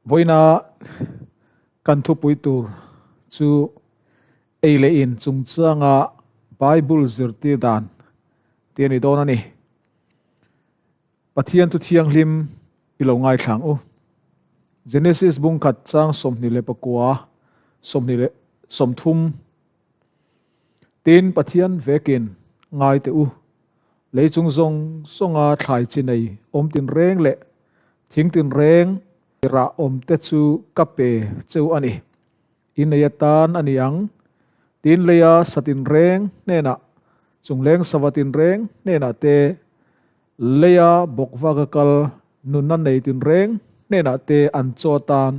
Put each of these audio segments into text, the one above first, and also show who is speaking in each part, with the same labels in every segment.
Speaker 1: Vawiina kan thupui tur chu ei leh in chungchanga Bible zirtir dan tih a ni dawn a ni. Pathian thu thianghlim i lo ngaithlang u. Genesis bungkhat chang 24, 30. Tin, Pathian vekin ngai teh u, lei chung zawng zawnga thlai chi nei awm tinreng leh thing tinreng rah awmte chu ka pe cheu a ni. In nei atan a ni ang. Tin, leia sa tinreng hnenah, chungleng sava tinreng hnenah te, leia bawkvaka kal nunna nei tinreng hnenah te an chaw atan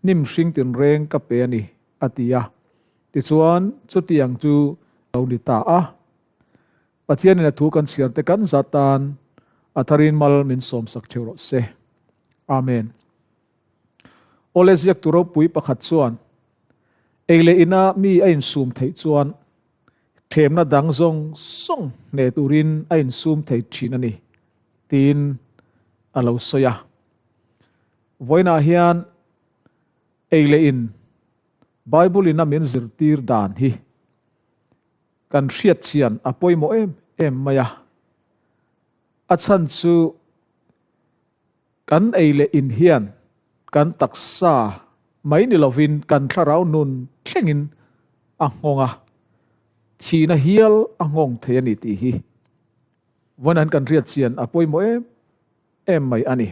Speaker 1: hnim hring tinreng ka pe a ni, a ti a. Tichuan, chutiang chu lo ni ta a. Pathianin a thu kan chhiar te kan zat tan a tharin mal min sawmsak theuh rawh se. Amen. Awle ziaktu ropui pakhat chuan, Ei leh ina mi a insum theih chuan thlemna dang zawng zawng hneh turin a insum thei thin a ni, tiin a lo sawi a. Vawiinah hian ei leh in Bible in a min zirtir dan hi kan hriat chian a pawimawh em em mai a. A chhan chu kan ei leh in hian kan taksa mai ni lovin kan thlarau nun thlengin a nghawng a, thihna hial a nghawng thei a ni tih hi vawiin an kan hriat chian a pawimawh em em mai a ni.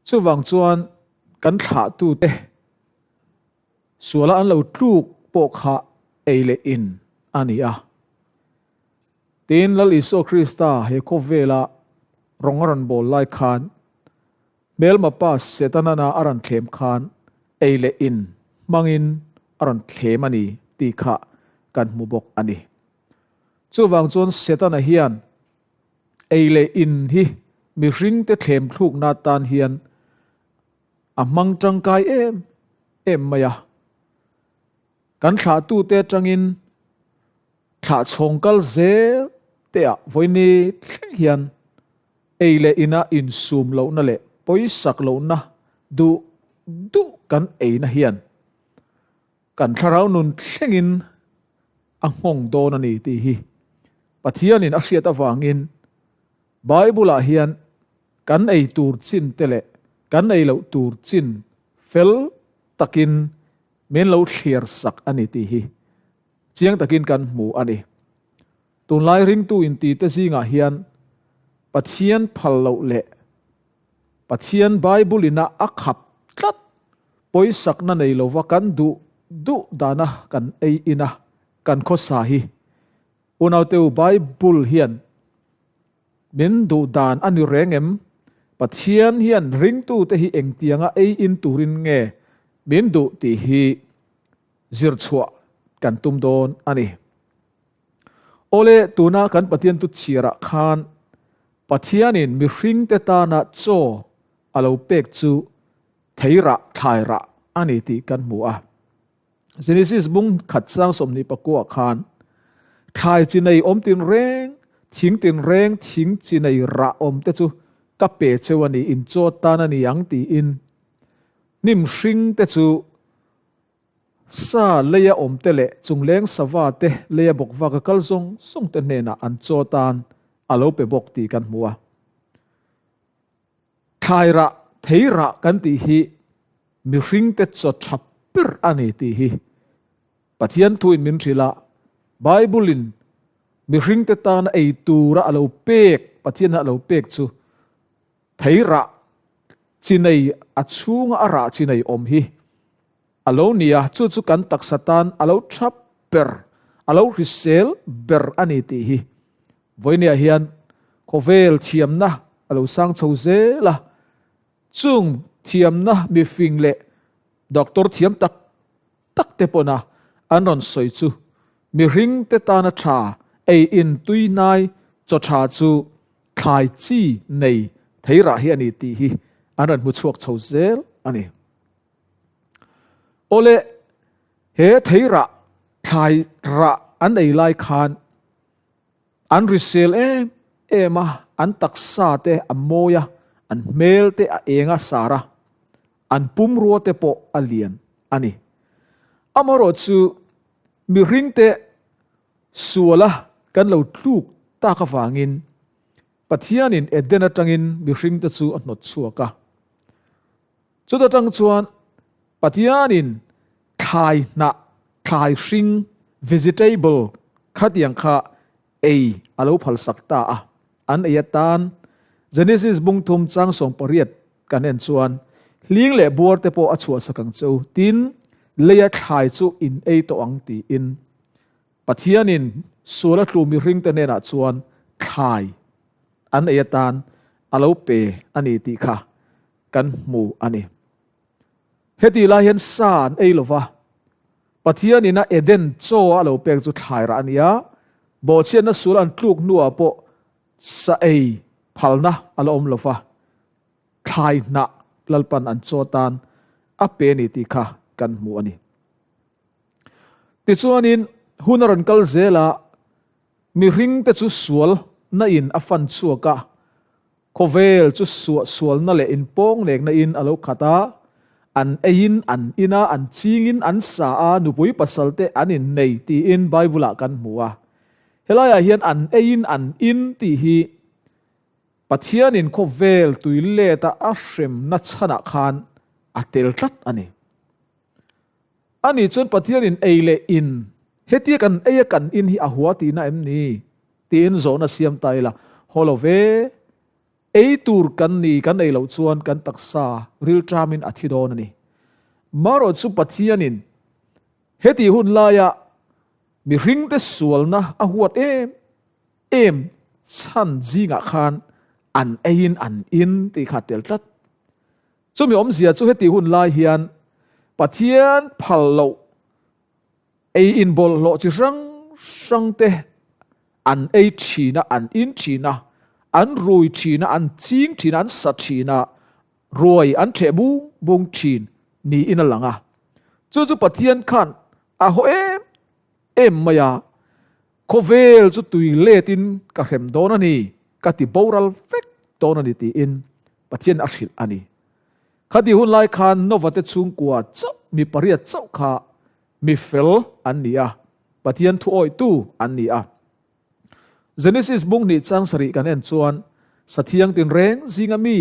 Speaker 1: Chuvang chuan kan thlahtute suala an lo tluk pawh kha ei leh in a ni a. Tin, Lal Isua Krista he khawvela rawng a rawn bawl lai khan, hmelma pa Setanana a rawn thlem khan ei leh in hmangin a rawn thlem a ni tih kha kan hmu bawk a ni. Chuvang chuan Setana hian Ei leh in hi mihringte thlem thlukna atan hian a hmang tangkai em em mai a. Kan thlahtute atangin thlah chhawng kal zel teah vawiini thleng hian ei leh ina insum lohna leh pawisak lohna duh duh kan eina hian Kan thlarau nun thlengin a nghawng dawn a ni tih hi Pathianin a hriat avangin Bible-ah hian kan ei tur chin te leh kan ei loh tur chin fel takin min lo thliar sak a ni tih hi chiang takin kan hmu a ni. Tunlai ringtu intite zingah hian Pathian phal loh leh Pathian Bible-in a a khap tlat pawisakna nei lova kan duh duh dana kan ei in a, kan khawsa hi. Unauteu Bible hian min duh dan a ni reng em? Pathian hian ringtute hi engtianga ei in turin nge min duh tih hi zir chhuah kan tum dawn a ni. Awle, tuna kan Pathian tu chhiarah khan Pathianin mihringte tana chaw a lo pek chu theirah thlairah a ni tih kan hmu a. Genesis bung khat sang 29 khan thlai chi nei awm tinreng, thing tinreng, thing chi nei rah awm te chu ka pe cheu a ni, in chaw tan a ni ang tiin hnim hring te chu Sa leia awmte leh chungleng sava te leia bawkvaka kal zawng zawng te hnenah an chaw tan a lo pe bawk tih kan hmu a. Thlai rah, thei rah kan tih hi mihringte chaw tha ber a ni tih hi Pathian thuin min hrilh a, Bible-in mihringte tana ei tura a lo pek, Pathian a lo pek chu Thei rah chi nei a chhunga a rah chi nei awm hi a lo ni a, chu chu kan taksa tan a lo tha ber, a lo hrisel ber a ni tih hi vawinia hian khawvel thiamna a lo sang chho zel a, chung thiamna mifing leh doctor thiam tak tak te pawna an rawn sawi chu mihringte tana tha ei in tui hnai chaw tha chu thlai chi nei thei rah hi a ni tih hi an rawn hmu chhuak chho zel a ni. Awle, he thei rah thlai rah an ei lai khan an risel em em a, an taksa te a mawi a, An hmel te a eng a sar a, an pumrua te pawh a lian a ni. Amaherawhchu mihringte suala kan lo tluk tak avangin Pathianin Eden atangin mihringte chu a hnawt chhuak a. Chuta tang chuan Pathianin thlai hnah, thlai hring, vegetable, khatiang kha ei a lo phalsak ta a. An ei atan Genesis bung thum chang 18 kan en chuan hling leh buar te pawh a chhuahsak ang che u, tin, leia thlai chu in ei tawh ang tiin Pathianin sual a tlu mihringte hnenah chuan thlai an ei atan a lo pe a ni tih kha kan hmu a ni. Heti lai hian sa an ei lo va, Pathianin a Eden chaw a lo pek chu thlai rah a ni a, bawhchhiatna sual an tluk hnuah pawh sa ei phalna a la awm lo va, thlai hnah Lalpan an chaw tan a pe a ni tih kha kan hmu a ni. Tichuanin hun a rawn kal zel a, mihringte chu sual na in a fan chhuak a, khawvel chu suah sualna leh inpawnglekna in a lo khat a, an eiin an in a, an chingin an sa a, nupui pasal te an innei tiin Bible ah kan hmu a. Helaiah hian an eiin an in tih hi Pathianin khawvel tui let a a hremna chhanah khan a tel tlat a ni. Ani chuan Pathianin ei leh in, hetia kan ei a kan in hi a hua tihna em ni? tiin zawhna siam ta ila, haw lo ve, ei tur kan ni kan ei loh chuan kan taksa rilṭamin a thi dawn a ni. Marawh chu Pathianin heti hun laia mihringte sualna a huat em em chhan zingah khan an eiin an in tih kha a tel tlat. Chumi awmzia chu heti hun lai hian Pathian phal loh ei inbawlhhlawh chi hrang hrang te an ei thin a, an in thin a, an rui thin a, an ching thin a, an sa thin a, ruai an theh bung bung thin niin a lang a. Chu chu Pathian khan a haw em em mai a, khawvel chu tui letin ka hrem dawn a ni, ka ti boral vek dawn a ni tiin Pathian a hrilh a ni. Khati hun lai khan Nova te chhungkua chauh mi pariat chauh kha mi fel an ni a, Pathian thu awitu an ni a. Genesis bung hnih chang sarih kan en chuan Sathiang tinreng zinga mi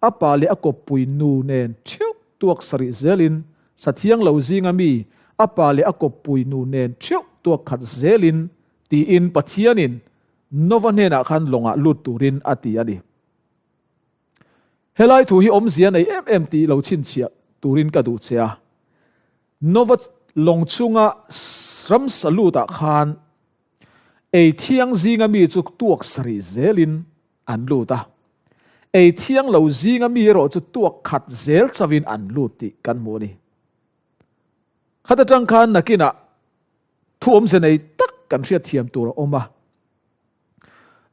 Speaker 1: a pa leh a kawppui nu nen theuh tuak sarih zelin Sathiang lo zinga mi a pa leh a kawppui nu nen theuh tuak khat zelin tiin Pathianin Nova hnenah khan lawngah lut turin a ti a ni. Helai thu hi awmzia nei em em tih lo chhinchhiah turin ka duh che a. Nova lawng chunga ramsa lutah khan ei thiang zinga mi chu tuak sarih zelin an lut a. Ei thiang lo zinga mi erawh chu tuak khat zel chauhin an lut tih kan hmu a ni. Khat atang khan nakinah thu awmze nei tak kan hriatthiam tur a awm a.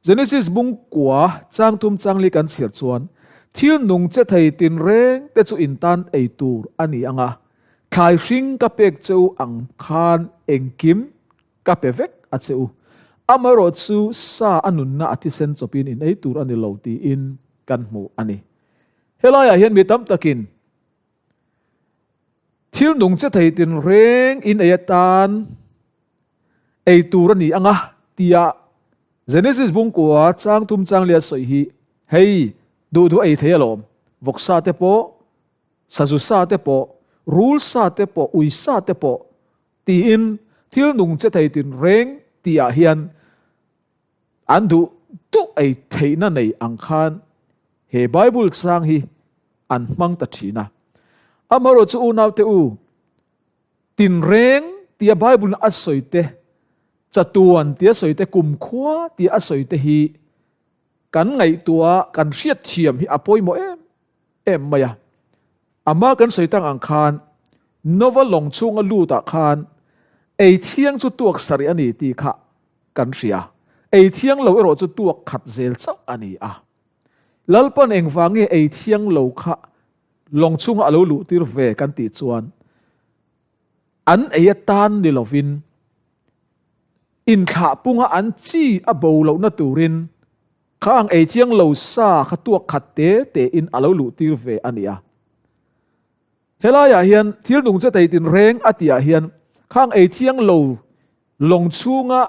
Speaker 1: Genesis bung kua changtum changli kan chhiar chuan thil nung che thei tinreng te chu in tan ei tur a ni ang a, thlai hring ka pek che u ang khan engkim ka pe vek a che u. Amaherawh chu sa a nunna a thisen chawpin in ei tur a ni lo tiin kan hmu a ni. Helaiah hian mi tam takin thil nung che thei tinreng in ei atan ei tur a ni ang a tia Genesis bungkua chang tum chang lia sawi hi hei duh duh ei thei alawm vawksa te pawh sazu sa te pawh rul sa te pawh ui sa te pawh tiin thil nung che thei tin reng tihah hian an duh duh ei theihna nei ang khan he Bible chang hi an hmang ta thin a. Amaherawhchu chu unaute u, Tinreng tia Bible a sawi te, chatuan tia sawi te, kumkhua tia a sawi te hi kan ngaihtuah kan hriatthiam hi a pawimawh em em mai a. Ama kan sawi tang ang khan Nova lawng chhunga lutah khan ei thiang chu tuak sarih a ni tih kha kan hria. Ei thiang lo erawh chu tuak khat zel chauh a ni a. Lalpan engvang nge ei thiang lo kha Lawng chhunga a lo luh tir ve kan tih chuan an ei atan ni lovin inthlah punga an chi a bo lohna turin Khang ei chiang lo sa kha tuak khat te te in a lo luh tir ve a ni a. Helaiah hian thil nung che thei tinreng a tihah hian khang ei thiang lo lawng chhunga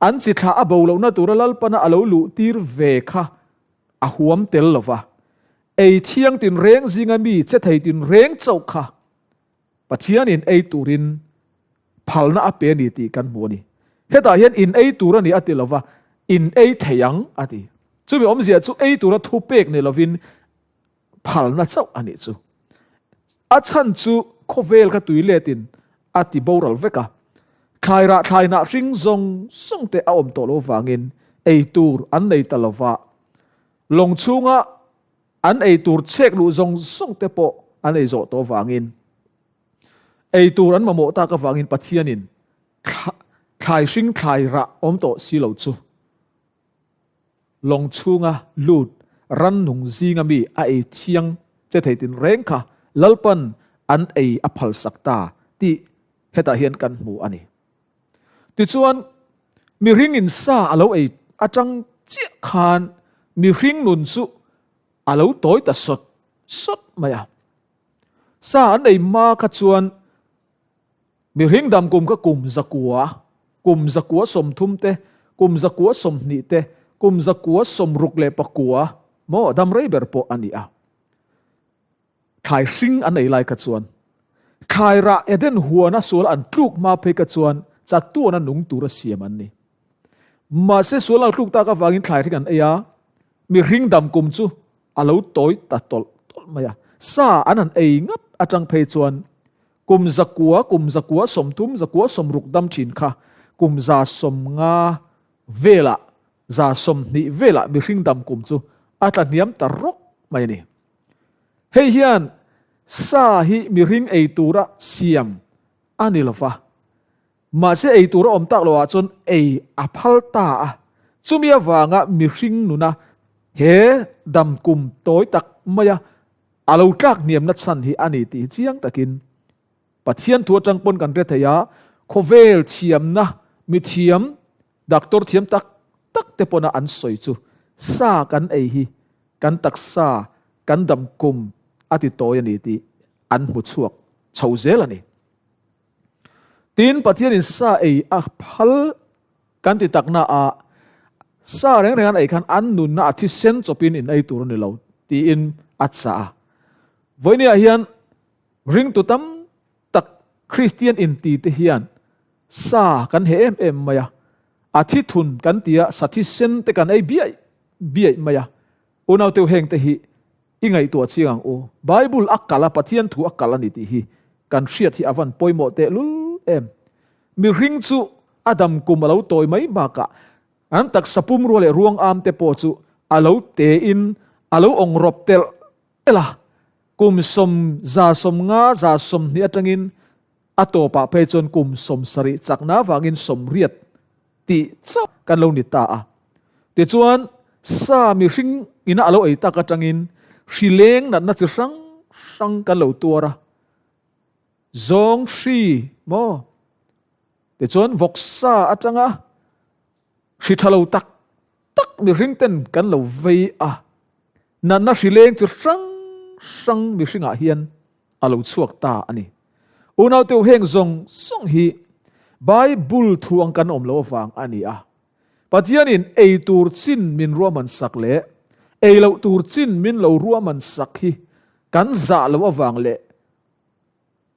Speaker 1: an chi thlah a bo lohna tura Lalpana a lo luh tir ve kha a huam tel lo va. Ei thiang tinreng zinga mi che thei tinreng chauh kha Pathianin ei turin phalna a pe a ni tih kan hmu a ni. Hetah hian in ei tur a ni a ti lo va, in ei thei ang a ti. Chumi awmzia chu ei tura thupek ni lovin phalna chauh a nih chu. A chhan chu khawvel kha tui letin a ti boral vek a, thlai rah thlai hnah hring zawng zawng te a awm tawh lo vangin ei tur an nei ta lo va, lawng chhunga an ei tur chhek luh zawng zawng te pawh an ei zawh tawh vangin ei tur an mamawh tak avangin Pathianin thlai hring thlai rah awm tawh si lo chu Lawng chhunga lut rannung zinga mi a ei thiang che thei tinreng kha Lalpan an ei a phalsak ta tih hetah hian kan hmu a ni. Tichuan, mihring in sa a lo ei atang chiah khan mihring nun chu a lo tawi ta sawt sawt mai a. Sa an ei hma kha chuan Mihring dam kum kha kum zakua, kum zakua 30 te, kum zakua 20 te, kum zakua 69 maw dam rei ber pawh a ni a. Thlai hring an ei lai kha chuan, thlai rah Eden huana sual an tluk hma phei kha chuan chatuana nung tura siam an ni. Mahse sual an tluk tak avangin thlai hring an ei a, mihring dam kum chu a lo tawi ta tawlh tawlh mai a. Sa an han ei ngat atang phei chuan Kum 900, kum 130, 160 dam thin kha kum 150 velah, 120 velah mihring dam kum chu a tla hniam ta rawk mai a ni. Hei hian sa hi mihring ei tura siam a ni lo va, mahse ei tura awm tak loah chuan ei a phal ta a, chumi avanga mihring nuna he dam kum tawi tak maia A lo tlak hniamna chhan hi a ni tih hi chiang takin Pathian thu atang pawn kan hre thei a, khawvel thiamna mithiam, doctor thiam tak tak te pawna an sawi chu sa kan ei hi kan taksa kan dam kum a ti tawi a ni tih an hmu chhuak chho zel a ni. Tin, Pathianin sa ei a phal Kan ti takna a, sa reng reng an ei khan an nunna a thisen chawpin in ei tur a ni lo tiin a chah a. Vawinia hian ringtu tam tak Kristian inti te hian sa kan he em em mai a, a thi thun kan ti a, sa thisen te kan ei biaih biaih mai a. Unauteu heng te hi i ngaihtuah chiang ang u. Bible a kal a, Pathian thu a kal a ni tih hi kan hriat hi a van pawimawh tehlul em. Mihring chu a dam kum a lo tawi mai bakah an taksa pumrua leh ruang am te pawh chu a lo tein a lo awng rawp telh telh a, kum sawm za 50 za 20 atangin a tawpah phei chuan kum 70 chakna avangin 80 tih chauh kan lo ni ta a. Tichuan sa mihring ina a lo ei tak atangin hrileng natna chi hrang hrang kan lo tuar a, zawng hri maw? Tichuan vawksa atanga hri tha lo tak tak mihring ten kan lo vei a, natna hri leng chu hrang hrang mihringah hian a lo chhuak ta a ni. Unauteu heng zawng zawng hi Bible thu ang kan awm lo avang a ni a. Pathianin ei tur chin min ruahman sak leh ei loh tur chin min lo ruahman sak hi kan zah loh avang leh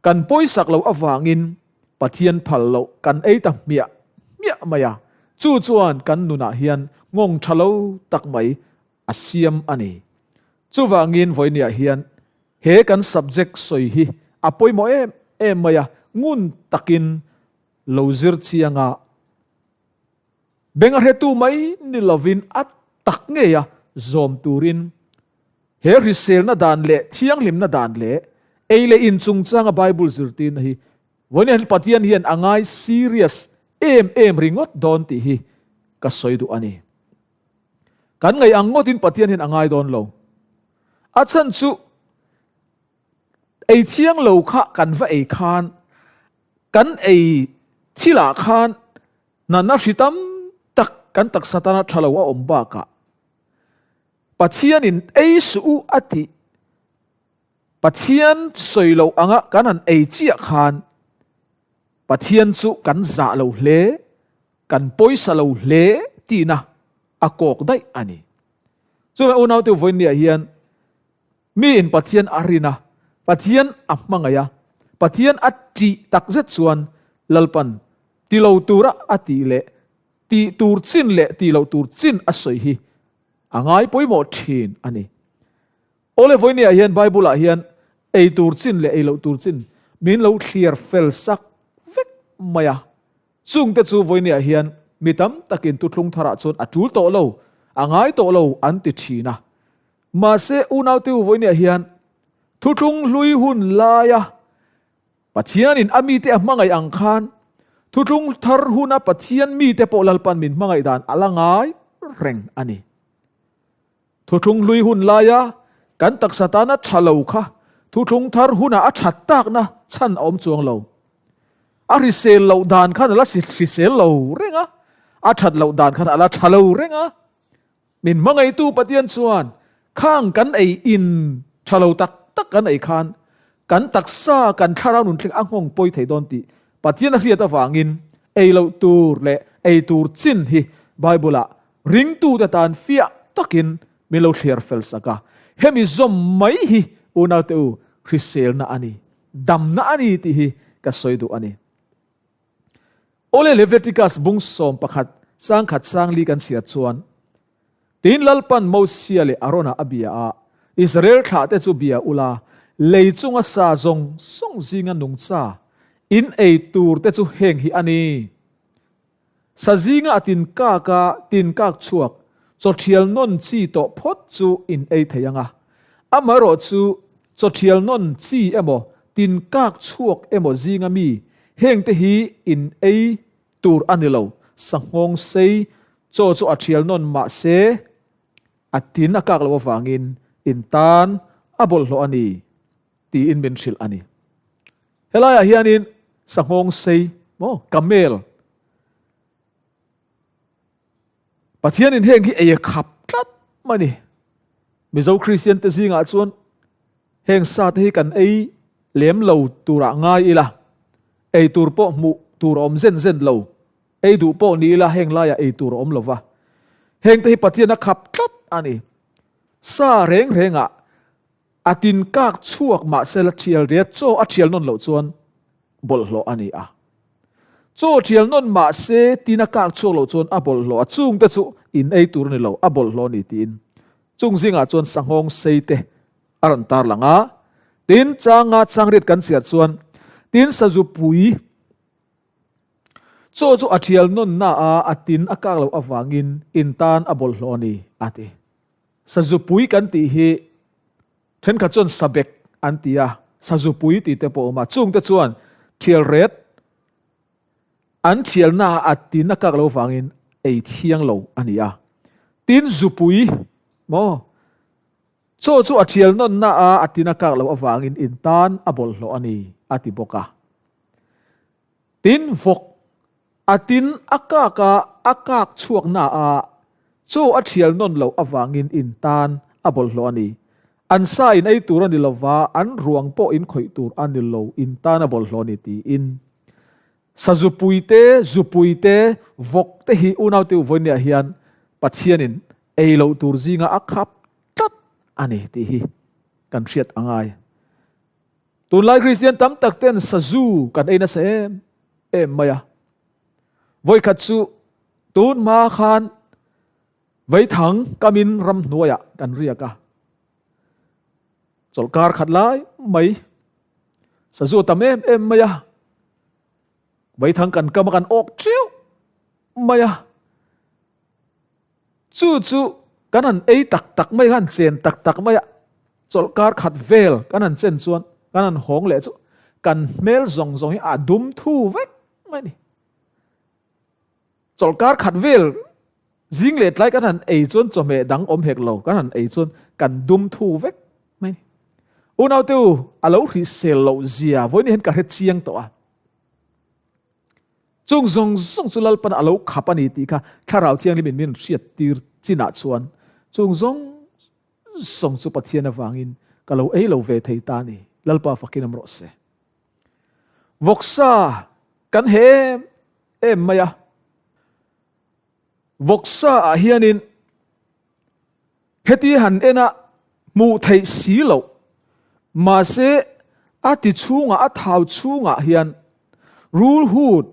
Speaker 1: Kan pawisak loh avangin Pathian phal loh kan ei ta hmiah hmiah mai a, chu chuan kan nunah hian nghawng tha lo tak mai a siam a ni. Chuvangin vawinia hian he kan subject sawi hi a pawimawh em em mai a, ngun takin lo zir chiang a, beng a hretu mai ni lovin a tak ngeia zawm turin He hriselna dan leh thianghlimna dan leh ei leh in chungchanga Bible zirtirna hi vawiin hian Pathian hian a ngai serious em em ringawt dawn tih hi ka sawi duh a ni. Kan ngaih ang ngawtin Pathian hian a ngai dawn lo. A chhan chu ei thiang lo kha kan va ei khan kan ei thilah khan natna hri tam tak. kan taksa tana tha lo a awm bakah Pathianin ei suh u a tih Pathian sawi loh anga kan han ei chiah khan Pathian chu kan zah lo hle, kan pawisa lo hle tihna a kawk daih a ni. Chuvang unaute vawiinniah hian miin Pathian a rin a, Pathian a hmangaih a, Pathian a tih takzet chuan Lalpan ti lo tura a tih leh tih tur chin leh tih loh tur chin a sawi hi a ngai pawimawh thin a ni. Awle vawinia hian Bible ah hian ei tur chin leh ei loh tur chin min lo thliar fel sak vek mai a. Chungte chu vawinia hian mi tam takin tuthlung tharah chuan a tul tawh lo, a ngai tawh lo an ti thin a. Mahse unaute u vawinia hian thuthlung hlui hun laia Pathianin a mite a hmangaih ang khan thuthlung thar huna Pathian mite pawh Lalpan min hmangaih dan a la ngai reng a ni. Thuthlung hlui hun laia kan taksa tana tha lo kha thuthlung thar hunah a that takna chhan a awm chuang lo. A hrisel loh dan khan a la hrisel lo reng a, a that loh dan khan a la tha lo reng a. Min hmangaihtu Pathian chuan khang kan ei in tha lo tak tak kan ei khan kan taksa kan thlarau nun thleng a nghawng pawi thei dawn tih Pathian a hriat avangin ei loh tur leh ei tur chin hi Bible-ah Ringtute tan fiah takin min lo thliar fel sak a, hemi zawm mai hi unaute u hriselna a ni, damna a ni tih hi ka sawi duh a ni. Awle Leviticus bung 11 sangkhat sangli kan chhiar chuan, Tin Lalpan Mosia leh Arona a bia a, Israel thlahte chu bia ula, lei chunga sa zawng zawng zinga nungcha in ei turte chu heng hi a ni. Sa zinga a tin kak a tin kak chhuak, chaw thial nawn chi tawh phawt chu in ei thei ang a. Amaherawh chu chaw thial nawn chi emaw, tin kak chhuak emaw zinga mi hengte hi in ei tur a ni lo, sanghawng sei chaw chu a thial nawn mah se a tin a kak loh avangin in tan a bawlhhlawh a ni tiin min hrilh a ni. Helaiah hianin sanghawng sei maw camel Pathianin heng hi ei a khap tlat mai ni. Mizo Kristian te zingah chuan heng sa te hi kan ei lem lo turah ngai ila, ei tur pawh hmuh tur a awm zen zen lo, ei duh pawh ni ila heng laiah ei tur a awm lo va. Heng te hi Pathian a khap tlat a ni. Sa reng rengah A tin kak chhuak mahsela thial riat chaw a thial nawn loh chuan bawlhhlawh a ni a. Chaw thial nawn mahse tin a kak chhuak loh chuan a bawlhhlawh a, chungte chu in ei tur a ni lo, a bawlhhlawh a ni tiin chung zingah chuan sanghawng sei te a rawn tar lang a. Tin, changa changriat kan chhiar chuan tin sazupui chaw chu a thial nawn na a, a tin a kak loh avangin in tan a bawlhhlawh a ni a ti. Sazupui kan tih hi thenkhat chuan sabek an ti a, sazupui tih te pawh a awm a, chungte chuan thial ret an thialna a tin a kak lo vangin ei thiang lo a ni a. Tin zupui maw chaw chu a thial nawnna a a tin a kak lo avangin in tan a bawlhhlawh a ni a ti bawk a. Tin vawk A tin a kak a, a kak chhuak na a, chaw a thial nawn loh avangin in tan a bawlhhlawh a ni. An sa in ei tur a ni lova, an ruang pawh in khawih tur a ni lo, in tan a bawlhhlawh a ni tiin. Sazupui te, zupui te, vawk te hi unaute u vawinia hian Pathianin ei loh tur zinga a khap tlat a ni tih hi kan hriat a ngai. Tunlai Kristian tam tak ten sazu kan ei nasa em em mai a. Vawikhat chu tun hma khan Vaithang kamin ramhnuaiah kan riak a. Chawlhkar khat lai mai sazu a tam em em mai a. Vaithang kan kam a kan awk theuh mai a. Chu chu kan han ei tak tak mai, kan han chen tak tak mai a, chawlhkar khat vel kan han chen chuan kan han hawng leh chu kan hmel zawng zawng hi a dum thu vek mai a ni. Chawlhkar khat vel zing leh tlai kan han ei chuan chawhmeh dang awm hek lo, kan han ei chuan kan dum thu vek mai a ni. Unaute u, a lo hrisel loh zia vawiin hian ka hre chiang tawh a. Chung zawng zawng chu Lalpan a lo khap a ni tih kha Thlarau Thianghlimin min hriattir chinah chuan chung zawng zawng chu Pathian avangin ka lo ei lo ve thei ta a ni. Lalpa fakin awm rawh se. Vawksa kan he em em mai a. Vawksa ah hianin heti han en a hmuh theih si loh, mahse a ti chhungah a thau chhungah hian rul hut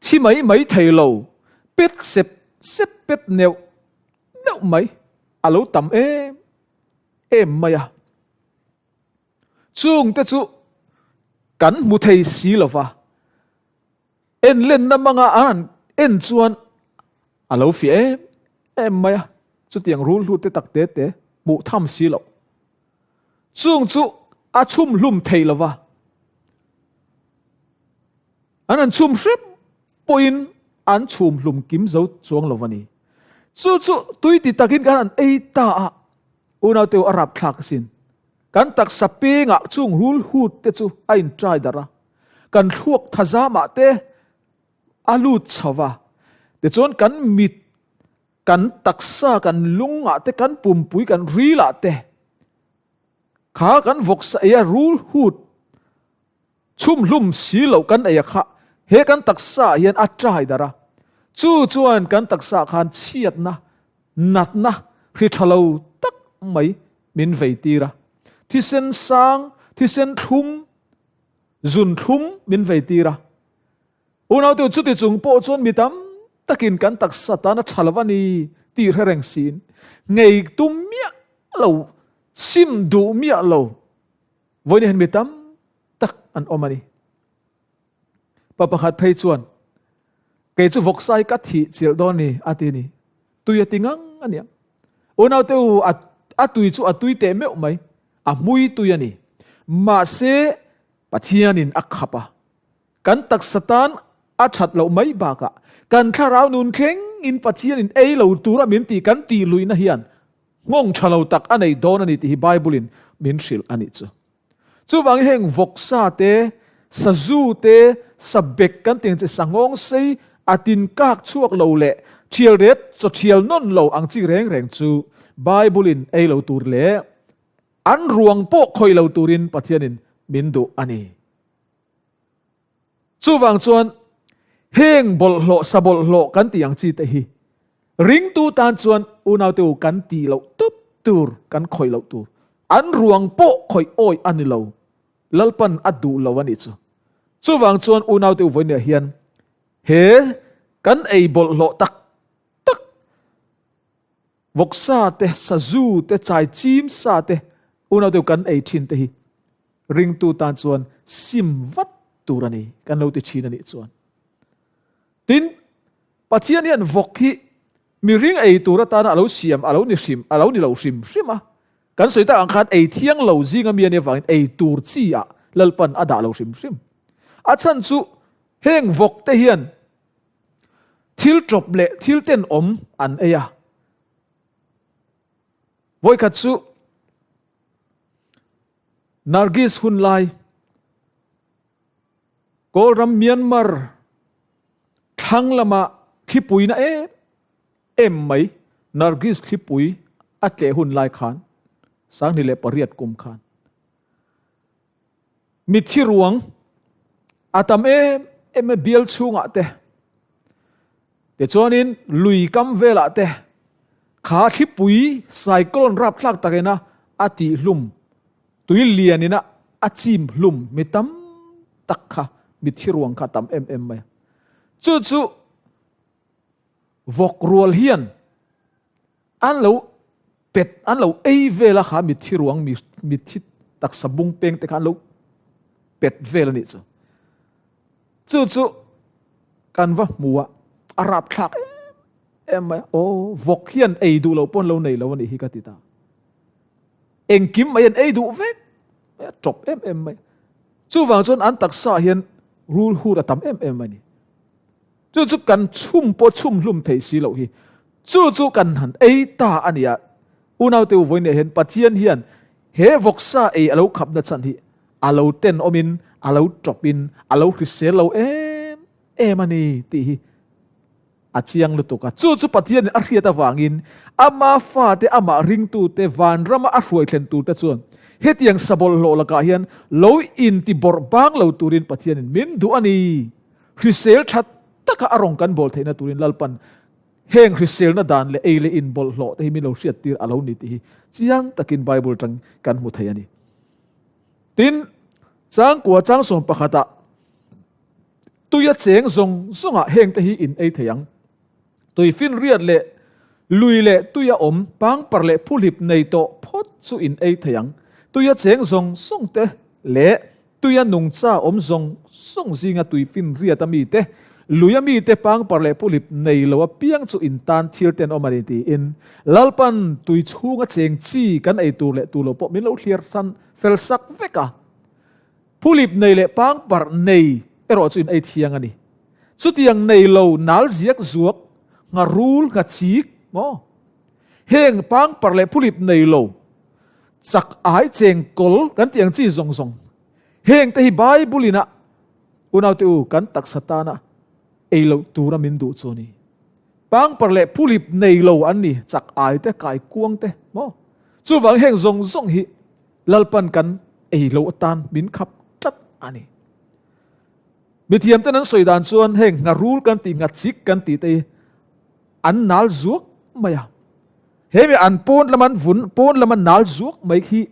Speaker 1: thi mai mai thei lo pet sep sep pet neuh neuh mai a lo tam em em mai a. Chungte chu kan hmu thei si lova. En lenna manga an han en chuan a lo fiah em em mai a, chutiang rul hlu te tak te te hmuh tham si loh. Chung chu a chhum hlum thei lo va, an han chhum hrep pawhin an chhum hlum kim zo chuang lo va ni. Chu chu tui ti takin kan han ei ta a, unauteu a rapthlak asin. Kan taksa pengah chung rul hut te chu a intrai darh a. Kan thluak thazamah te a lut chho va, tichuan kan mit, kan taksa, kan lungah te, kan pumpui, kan rilah te kha kan vawksa ei a rul hut chhumhlum si loh kan ei a kha he kan taksa ah hian a trai darh a, chu chuan kan taksa ah khan chhiatna, natna hri tha lo tak mai min vei tir a, thisen sang, thisen thlum, Zun thlum min vei tir a. Unaute chuti chung pawh chuan mi tam takin kan taksa tan a tha lo a ni tih hre reng siin ngei tum miah lo, sim duh miah lo vawiin hian mi tam tak an awm a ni. Pa pakhat phei chuan kei chu vawksai ka thih chilh dawn ni a ti ni. Tui a ti ngang a nia. Unaute u a tui chu a tui teh meuh mai. A hmui tui a ni. Mahse, Pathianin a khap a. Kan taksa tan a that loh mai bakah kan thlarau nun thlengin Pathianin ei lo tura min tih kan tih luihna hian nghawng tha lo tak a nei dawn a ni tih hi Bible-in min hrilh a nih chu. Chuvangin heng vawksa te, sazu te, sabek kan tih ang chi sanghawng sei a tin kak chhuak lo leh thial ret chaw thial nawn lo ang chi reng reng chu Bible-in ei lo tur leh An ruang pawh khawih lo turin Pathianin min duh a ni. Chuvang chuan heng bawlhhlawh, sa bawlhhlawh kan tih ang chi te hi ringtu tan chuan unaute u kan tih loh tup tur, kan khawih loh tur. An ruang pawh khawih awih a ni lo. Lalpan a duh lo a nih chu. Chuvang chuan unaute u vawinia hian he kan ei bawlhhlawh tak tak Vawksa te, sazu te, chai chim sa te, unau deuh kan ei thin te hi ringtu tan chuan sim vat tur a ni, kan lo ti thin a nih chuan. Tin, Pathian hian vawk hi mihring ei tur atana a lo siam a lo ni hrim, a lo ni lo hrim hrim a. Kan sawi tak ang khan ei thiang lo zinga mi a nih avangin ei tur chi ah Lalpan a dah lo hrim hrim. A chhan chu heng vawk te hian Thil ṭawp leh thil tenawm an ei a. Vawikhat chu Nargis hun lai Kawlram Myanmar thlang lama thlipui na em em mai Nargis thlipui a tleh hun lai khan 2008 kum khan Mitthi ruang a tam em em a bial chhungah te, tichuanin lui kam velah te kha thlipui cyclone rapthlak takina a tihhlum, tui lianina a chim hlum mi tam tak kha mitthi ruang kha a tam em em mai a. Chu chu vawk rual hian An lo pet, an lo ei vel a kha mitthi ruang, mitthi taksa bung peng te kha an lo pet vel a nih chu. Chu chu kan va hmu a, a rapthlak em em mai. Aw, vawk hian ei duh loh pawh an lo nei lo a nih hi ka ti ta. Engkim mai an ei duh vek, a tawp em em mai. Chuvang chuan an taksa hian rul hur a tam em em a ni. Chu chu kan chhum pawh chhum hlum thei si loh hi. Chu chu kan han ei ta a nia. Unaute u vawiin hian Pathian hian he vawksa ei a lo khapna chhan hi a lo tenawmin, a lo tawpin, a lo hrisel lo em em a ni tih hi a chiang lutuk a. Chu chu Pathianin a hriat avangin ama fate, amah ringtute, vanrama a hruai thlen turte chuan hetiang sabawlhhlawh lakah hian lo intibawrh bang lo turin Pathianin min duh a ni. Hrisel tha taka a rawn kan bawl theihna turin Lalpan heng hriselna dan leh ei leh in bawlhhlawh te hi min lo hriattir a lo ni tih hi chiang takin Bible atang kan hmu thei a ni. Tin, changkua changsawm pakhatah Tuia cheng zawng zawngah hengte hi in ei thei ang. Tui finriat leh lui leh tuia awm pangpar leh phuhlip nei tawh phawt chu in ei thei ang. Tuia cheng zawng zawngte leh tuia nungcha awm zawng zawng zinga tui finriata mite, luia mite pangpar leh phuhlip nei lo apiang chu in tan thil ten awm a ni tiin Lalpan tui chhunga cheng chi kan ei tur leh tur lo pawh min lo thliar hran fel sak vek a. Phulip nei leh pangparh nei erawh chu in ei thiang a ni. Chutiang nei lo nal ziak zuak, ngharul, nghachik maw? Heng pangparh leh phulip nei lo, chak ai cheng kawl kan tih ang chi zawng zawng, heng te hi Bible in a unaute u kan taksa tana ei loh tura min duh chu a ni. Pangparh leh phulip nei lo an ni, chak ai te, kai kuang te maw? Chuvang heng zawng zawng hi Lalpan kan ei lo atan min khap tlat a ni. Mithiam ten an sawi dan chuan heng ngharul kan tih nghachik kan tih te hi an nal zuak mai a. He mi an pawn lama an vun pawn lama nal zuak mai khi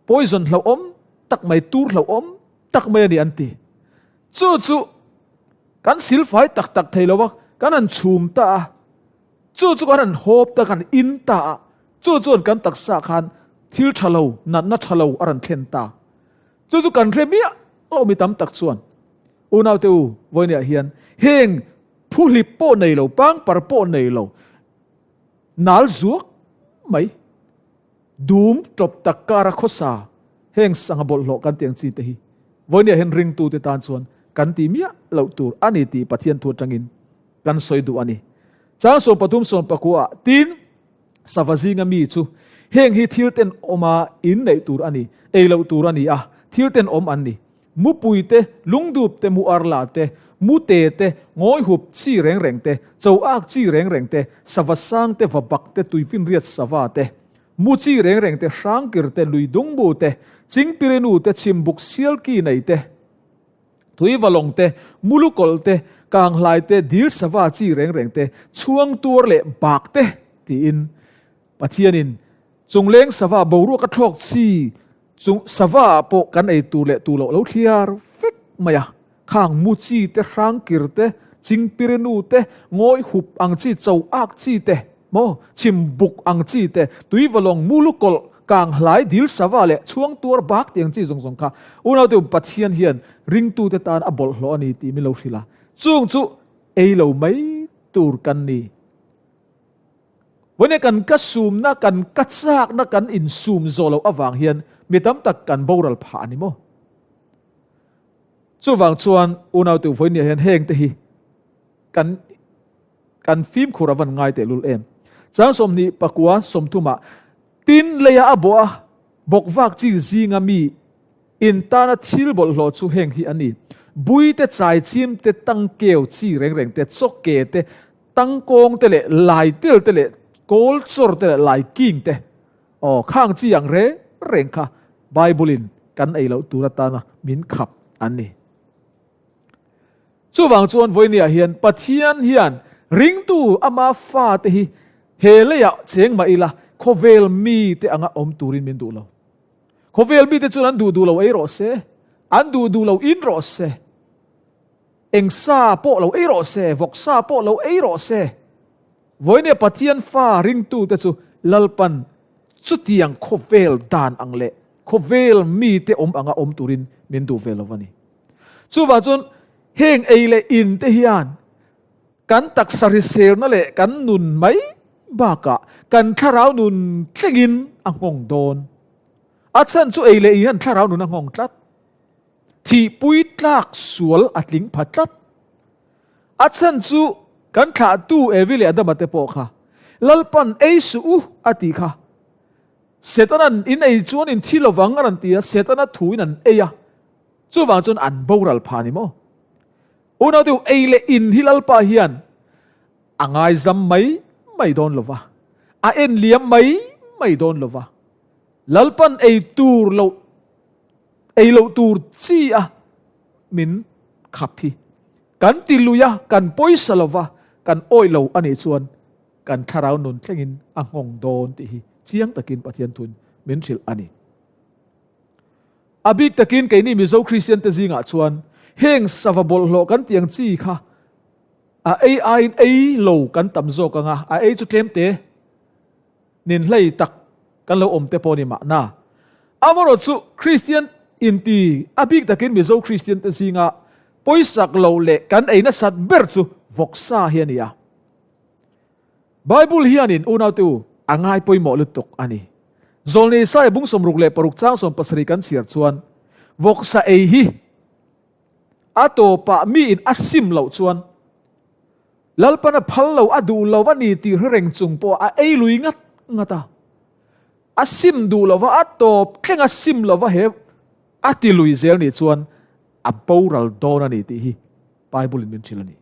Speaker 1: poison hlauhawm tak mai tur hlauhawm tak mai a ni an ti. Chu chu kan silfai tak tak thei lo a, kan han chhum ta a. Chu chu kan han hawp ta kan in ta a. Chu chuan kan taksa khan thil tha lo, natna tha lo a rawn thlen ta. Chu chu kan hre miah lo mi tam tak chuan unaute u vawinia hian heng phuhlip pawh nei lo, pangpar pawh nei lo, nal zuak mai, dum tawp tak kara khawsa heng sangha bawlhhlawh kan tih ang chi te hi vawinia hian ringtute tan chuan kan ti miah loh tur a ni tih Pathian thu atangin kan sawi duh a ni. Chang 13 14 tin Sava zinga mi chu heng hi thil ten awma in neih tur a ni, ei loh tur a ni a, thil ten awm an ni. Mupui te, lungdup te, mu arla te, mute te, ngawi hup chi reng reng te, cho ak chi reng reng te, sava sang te, va bak te, tuifinriat sava te, mu chi reng reng te, hrangkir te, lui dungbu te, chingpirinu te, chhimbuk sialki nei te, Tuivalawng te, mulukawlh te, kanghlai te, dil sava chi reng reng te, chhuang tuar leh bak te tiin Pathianin chungleng sava boruak a thlawk chi chung sava ah pawh kan ei tur leh tur loh lo thliar vek mai a. Khang mu chi te, hrangkir te, chingpirinu te, ngawi hup ang chi, cho ak chi te, Maw? Chhim buk ang chi te, tuivalawng mulukawlh, kanghlai, dil sava leh chhuang tuar bak tih ang chi zawng zawng kha unaute Pathian hian ringtute tan a bawlhhlawh a ni tih min lo hrilh a. Chung chu ei lo mai tur kan ni. Vawiin kan ka sumna, kan ka chakna kan insum zawh loh avang hian mi tam tak kan boral phah a ni maw? Chuvang chuan unaute vawiin hian heng te hi kan Kan fimkhur a van ngai tehlul em? Chang 20 pakua 30 ah, Tin leia a bawh a, bawk vak chi zinga mi in tana thil bawlhhlawh chu heng hi a ni, Bui te, chaichim te, tangkeu chi reng reng te, chawke te, tangkawng te leh laitel te leh kawl chawr te leh laiking te. Aw, khang chi ang reng reng kha Bible in kan ei loh tur atana min khap an ni. Chuvang chuan vawinia hian Pathian hian ringtu ama fate hi he leiah cheng mah ila khawvel mite anga awm turin min duh lo. Khawvel mite chuan an duh duh lo ei rawh se, an duh duh lo in rawh se, eng sa pawh lo ei rawh se, vawk sa pawh lo ei rawh se. Vawinia Pathian fa ringtute chu Lalpan chutiang khawvel dan ang leh khawvel mite awm anga awm turin min duh ve lo a ni. Chuvang chuan heng ei leh in te hian kan taksa hriselna leh kan nun mai bakah kan thlarau nun thlengin a nghawng dawn. A chhan chu ei leh in hian thlarau nun a nghawng tlat. Thihpui tlak sual a tling pha tlat. A chhan chu kan thlahtu Evi leh Adama te pawh kha Lalpan ei suh u a tih kha. Setana'n in ei chuan in thi lovang a rawn ti a, Setana thuin an ei a. Chuvang chuan an boral phah a ni maw? Unaute u, ei leh in hi Lalpa hian a ngaizam mai mai dawn lo va, a en liam mai mai dawn lo va. Lalpan ei tur loh, ei loh tur chi a min khap hi kan ti lui a, kan pawisa lo va, kan awih lo a nih chuan kan thlarau nun thlengin a nghawng dawn tih hi chiang takin Pathian thun min hrilh a ni. A bik takin keini Mizo Kristian te zingah chuan heng sava bawlhhlawh kan tih ang chi kha a ei aiin ei lo kan tam zawk ang a, a ei chu tlem te nin hlei tak kan lo awm te pawh a ni mahna. Amaherawh chu Kristian inti, a bik takin Mizo Kristian te zinga pawisak lo leh kan ei nasat ber chu vawksa hi a ni a. Bible hianin unaute u a ngai pawimawh lutuk a ni. Zawlnei Isaiah bung 66 chang 17 kan chhiar chuan, Vawksa ei hi a tawpah miin a sim loh chuan Lalpan a phal lo, a duh lo a ni tih hre reng chung pawh a ei lui ngat ngat a. A sim duh lova, a tawp thleng a sim lova he a ti lui zel nih chuan a boral dawn a ni tih hi Bible in min hrilh a ni.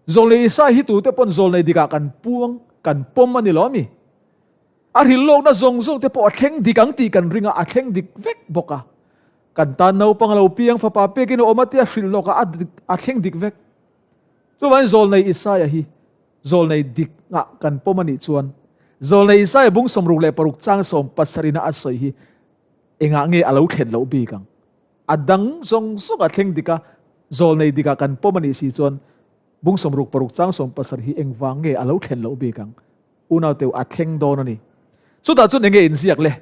Speaker 1: Zawlnei Isai hi tute pawn zawlnei dikah kan puang, kan pawm a ni lo ami? A hrilhlawkna zawng zawng te pawh a thleng dik ang tih kan ring a, a thleng dik vek bawk a. Kan tan naupang a lo piang fapa pekin a awm a tia hrilhlawk a, a thleng dik vek. Chuvangin zawlnei Isaia hi zawlnei dik ngah kan pawm a nih chuan zawlnei Isaia bung 66 chang 70 a a sawi hi engah nge a lo thlen loh bik ang? A dang zawng zawng a thleng dik a, zawlnei dikah kan pawm a nih si chuan bung 66 chang 70 hi engvang nge a lo thlen loh bik ang? Unau teu a thleng dawn a ni. Chutah chuan enge inziak le?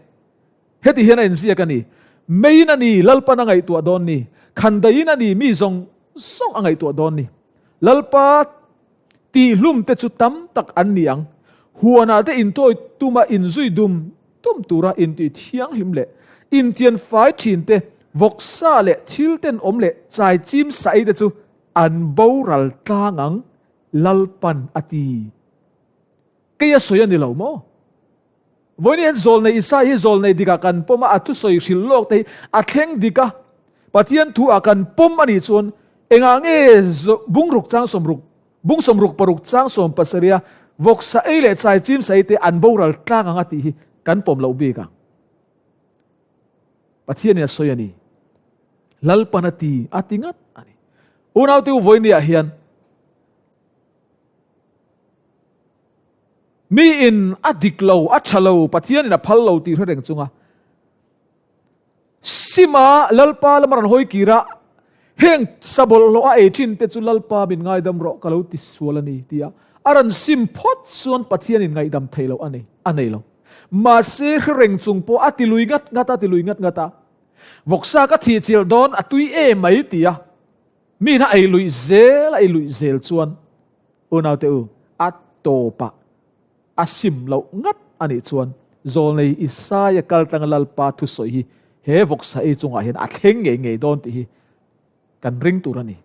Speaker 1: Heti hian a inziak a ni, Meiin a ni, Lalpan a ngaihtuah dawn ni. Khandaiin a ni, mi zawng zawng a ngaihtuah dawn ni. Lalpa tihhlum te chu tam tak an ni ang. Huanah te intawi tuma inzui dum dum tura intih thianghlim leh intian fai thin te, vawksa leh thil tenawm leh chaichim sa ei te chu an boral tlang ang, Lalpan a ti. Kei a sawi a ni lo maw? Vawiin hian zawlnei Isai hi zawlnei dikah kan pawm a, a thusawi hrilh lawk te hi a thleng dik a, Pathian thu ah kan pawm a nih chuan engah nge bungruk chang sawmruk, bung 66 chang 17 a vawksa ei leh chai chim sa ei te an boral tlang ang a tih hi kan pawm loh bik ang. Pathianin a sawi a ni. Lalpan a ti, a ti ngat a ni. Unaute u vawiin ah hian Mi in a dik lo, a tha lo, Pathianin a phal lo tih hre reng chunga Sima Lalpa lama rawn hawi kir a, heng sabawlhhlawh a ei thin te chu Lalpa min ngaidam rawh ka lo ti sual a ni ti a, a rawn sim phawt chuan Pathianin ngaihdam thei lo a nei, a nei lo. Mahse hre reng chung pawh a ti lui ngat ngat a, ti lui ngat ngat a, vawksa ka thih chilh dawn a tui em mai ti a, mi in a ei luih zel a ei luih zel chuan Unaute u, a tawpah a sim loh ngat a nih chuan Zawlnei Isaia kaltlanga Lalpa thusawi hi he vawksa ei chungah hian a thleng ngei ngei dawn tih hi kan ring tur a ni.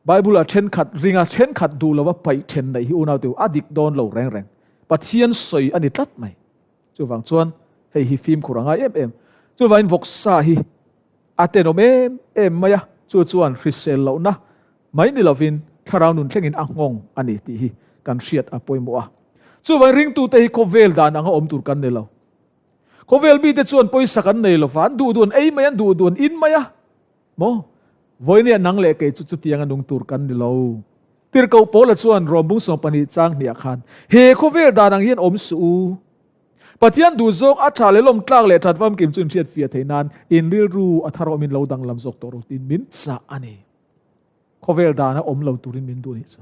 Speaker 1: Bible-a thenkhat ringa thenkhat duh lova paih then neih hi unaute u, a dik dawn lo reng reng. Pathian sawi a ni tlat mai. Chuvang chuan hei hi fimkhur a ngai em em. Chuvangin vawksa hi A tenawm em em mai a, chu chuan hrisel lohna mai ni lovin thlarau nun thlengin a nghawng a ni tih hi kan hriat a pawimawh a. Chuvang ringtute hi khawvel dan anga awm tur kan ni lo. Khawvel mite chuan pawisa kan nei lova, an duh duh an ei mai, an duh duh an in mai a. Maw? Vawinia nang leh kei chu chutianga nung tur kan ni lo. Tirhkoh Paula chuan Rom bung 12 chang hniah khan, He khawvel dan ang hian awm suh u. Pathian duh zawk a tha leh lawm tlak leh that famkim chu inhriat fiah theih nan in rilru a thar awmin lo danglam zawk tawh rawh tiin min chah a ni. Khawvel dana awm lo turin min duh a nih chu.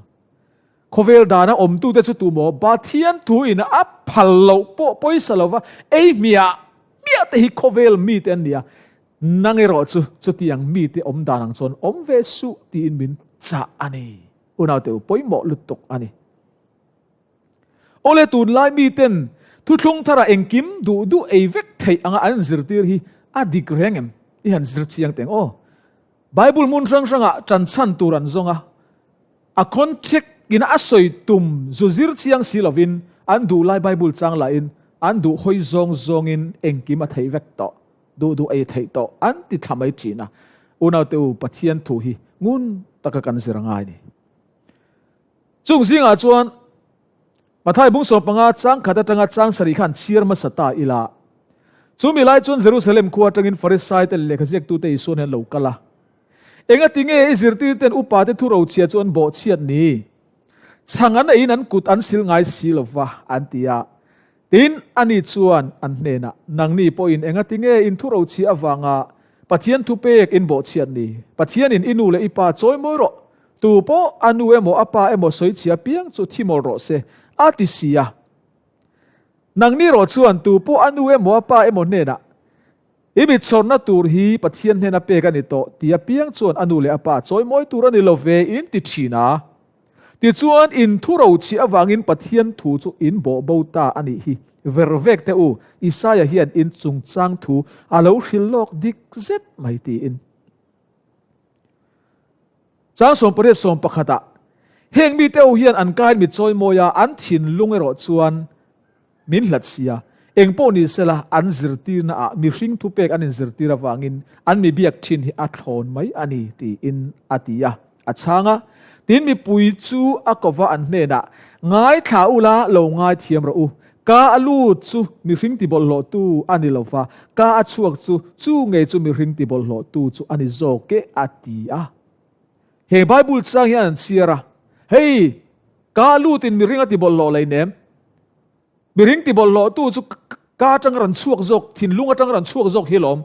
Speaker 1: Khawvel dana awmtute chu tumaw Pathian thu in a phal loh pawh pawisa lova ei hmiah hmiah te hi khawvel mite an ni a, nang erawh chu chutiang mite awm dan ang chuan awm ve suh tiin min chah a ni. Unaute u pawimawh lutuk a ni. Awle tunlai miten thuthlung thara engkim duh duh ei vek theih anga an zirtir hi a dik reng em? I han zir chiang teng aw. Bible hmun hrang hrangah tan chhan tur an zawng a, a context ina a sawi tum zu zir chiang si lovin an duh lai Bible chang lahin an duh hawi zawng zawngin engkim a theih vek tawh, duh duh ei theih tawh an ti thla mai thin a. Unaute u, Pathian thu hi ngun taka kan zir a ngai ni. Chung zingah chuan Mathai bung 15 chang khat atanga chang sarih khan chhiar hmasa ta ila. Chu mi lai chuan Jerusalem khua atangin Farisai te leh lehkha ziaktute Isuan hian lo kal a. Engati nge i zirtirten upate thu rochhia chu an bawhchhiat ni? Chhang an eiin an kut an sil ngai si lo va, an ti a. Tin, ani chuan an hnenah, Nangni pawhin engati nge in thu rochhia avanga Pathian thupek in bawhchhiat ni? Pathianin i nu leh i pa chawi mawi rawh, tu pawh a nu emaw a pa emaw sawichhia piang chu thi mawl rawh se, a ti si a. Nangni rawh chuan tu pawh a nu emaw a pa emaw hnenah, I mitchhawrna tur hi Pathian hnena pek a ni tawh ti apiang chuan a nu leh a pa chawi mawi tur a ni lo ve in ti thin a. Tichuan, in thu rochhiah avangin Pathian thu chu in bawh bo ta a nih hi. Ver vek teh u, Isaia hian in chungchang thu a lo hrilh lawk dik zet mai tiin. Chang 18 11 ah, Heng mite ho hian an kain mi chawimawi a, an thinlung erawh chuan Min hlat sia, eng pawh ni sela an zirtirna ah mihring thupek an inzirtir avangin an mi biak thin hi a thlawn mai a ni tiin a ti a, a chhang a. Tin mipui chu a kova an hnenah, Ngaithla ula lo ngaithiam rawh u, ka a lut chu mihring tibawlhhlawhtu a ni lova, ka a chhuak chu chu ngei chu mihring tibawlhhlawhtu chu a ni zawk e a ti a. He Bible chang hian an chhiar a, Hei, ka a lutin mihring a tibawlhhlawh leinem, Mihring tibawlhhlawhtu chu ka atang rawn chhuak zawk, thinlung atang rawn chhuak zawk hi lawm.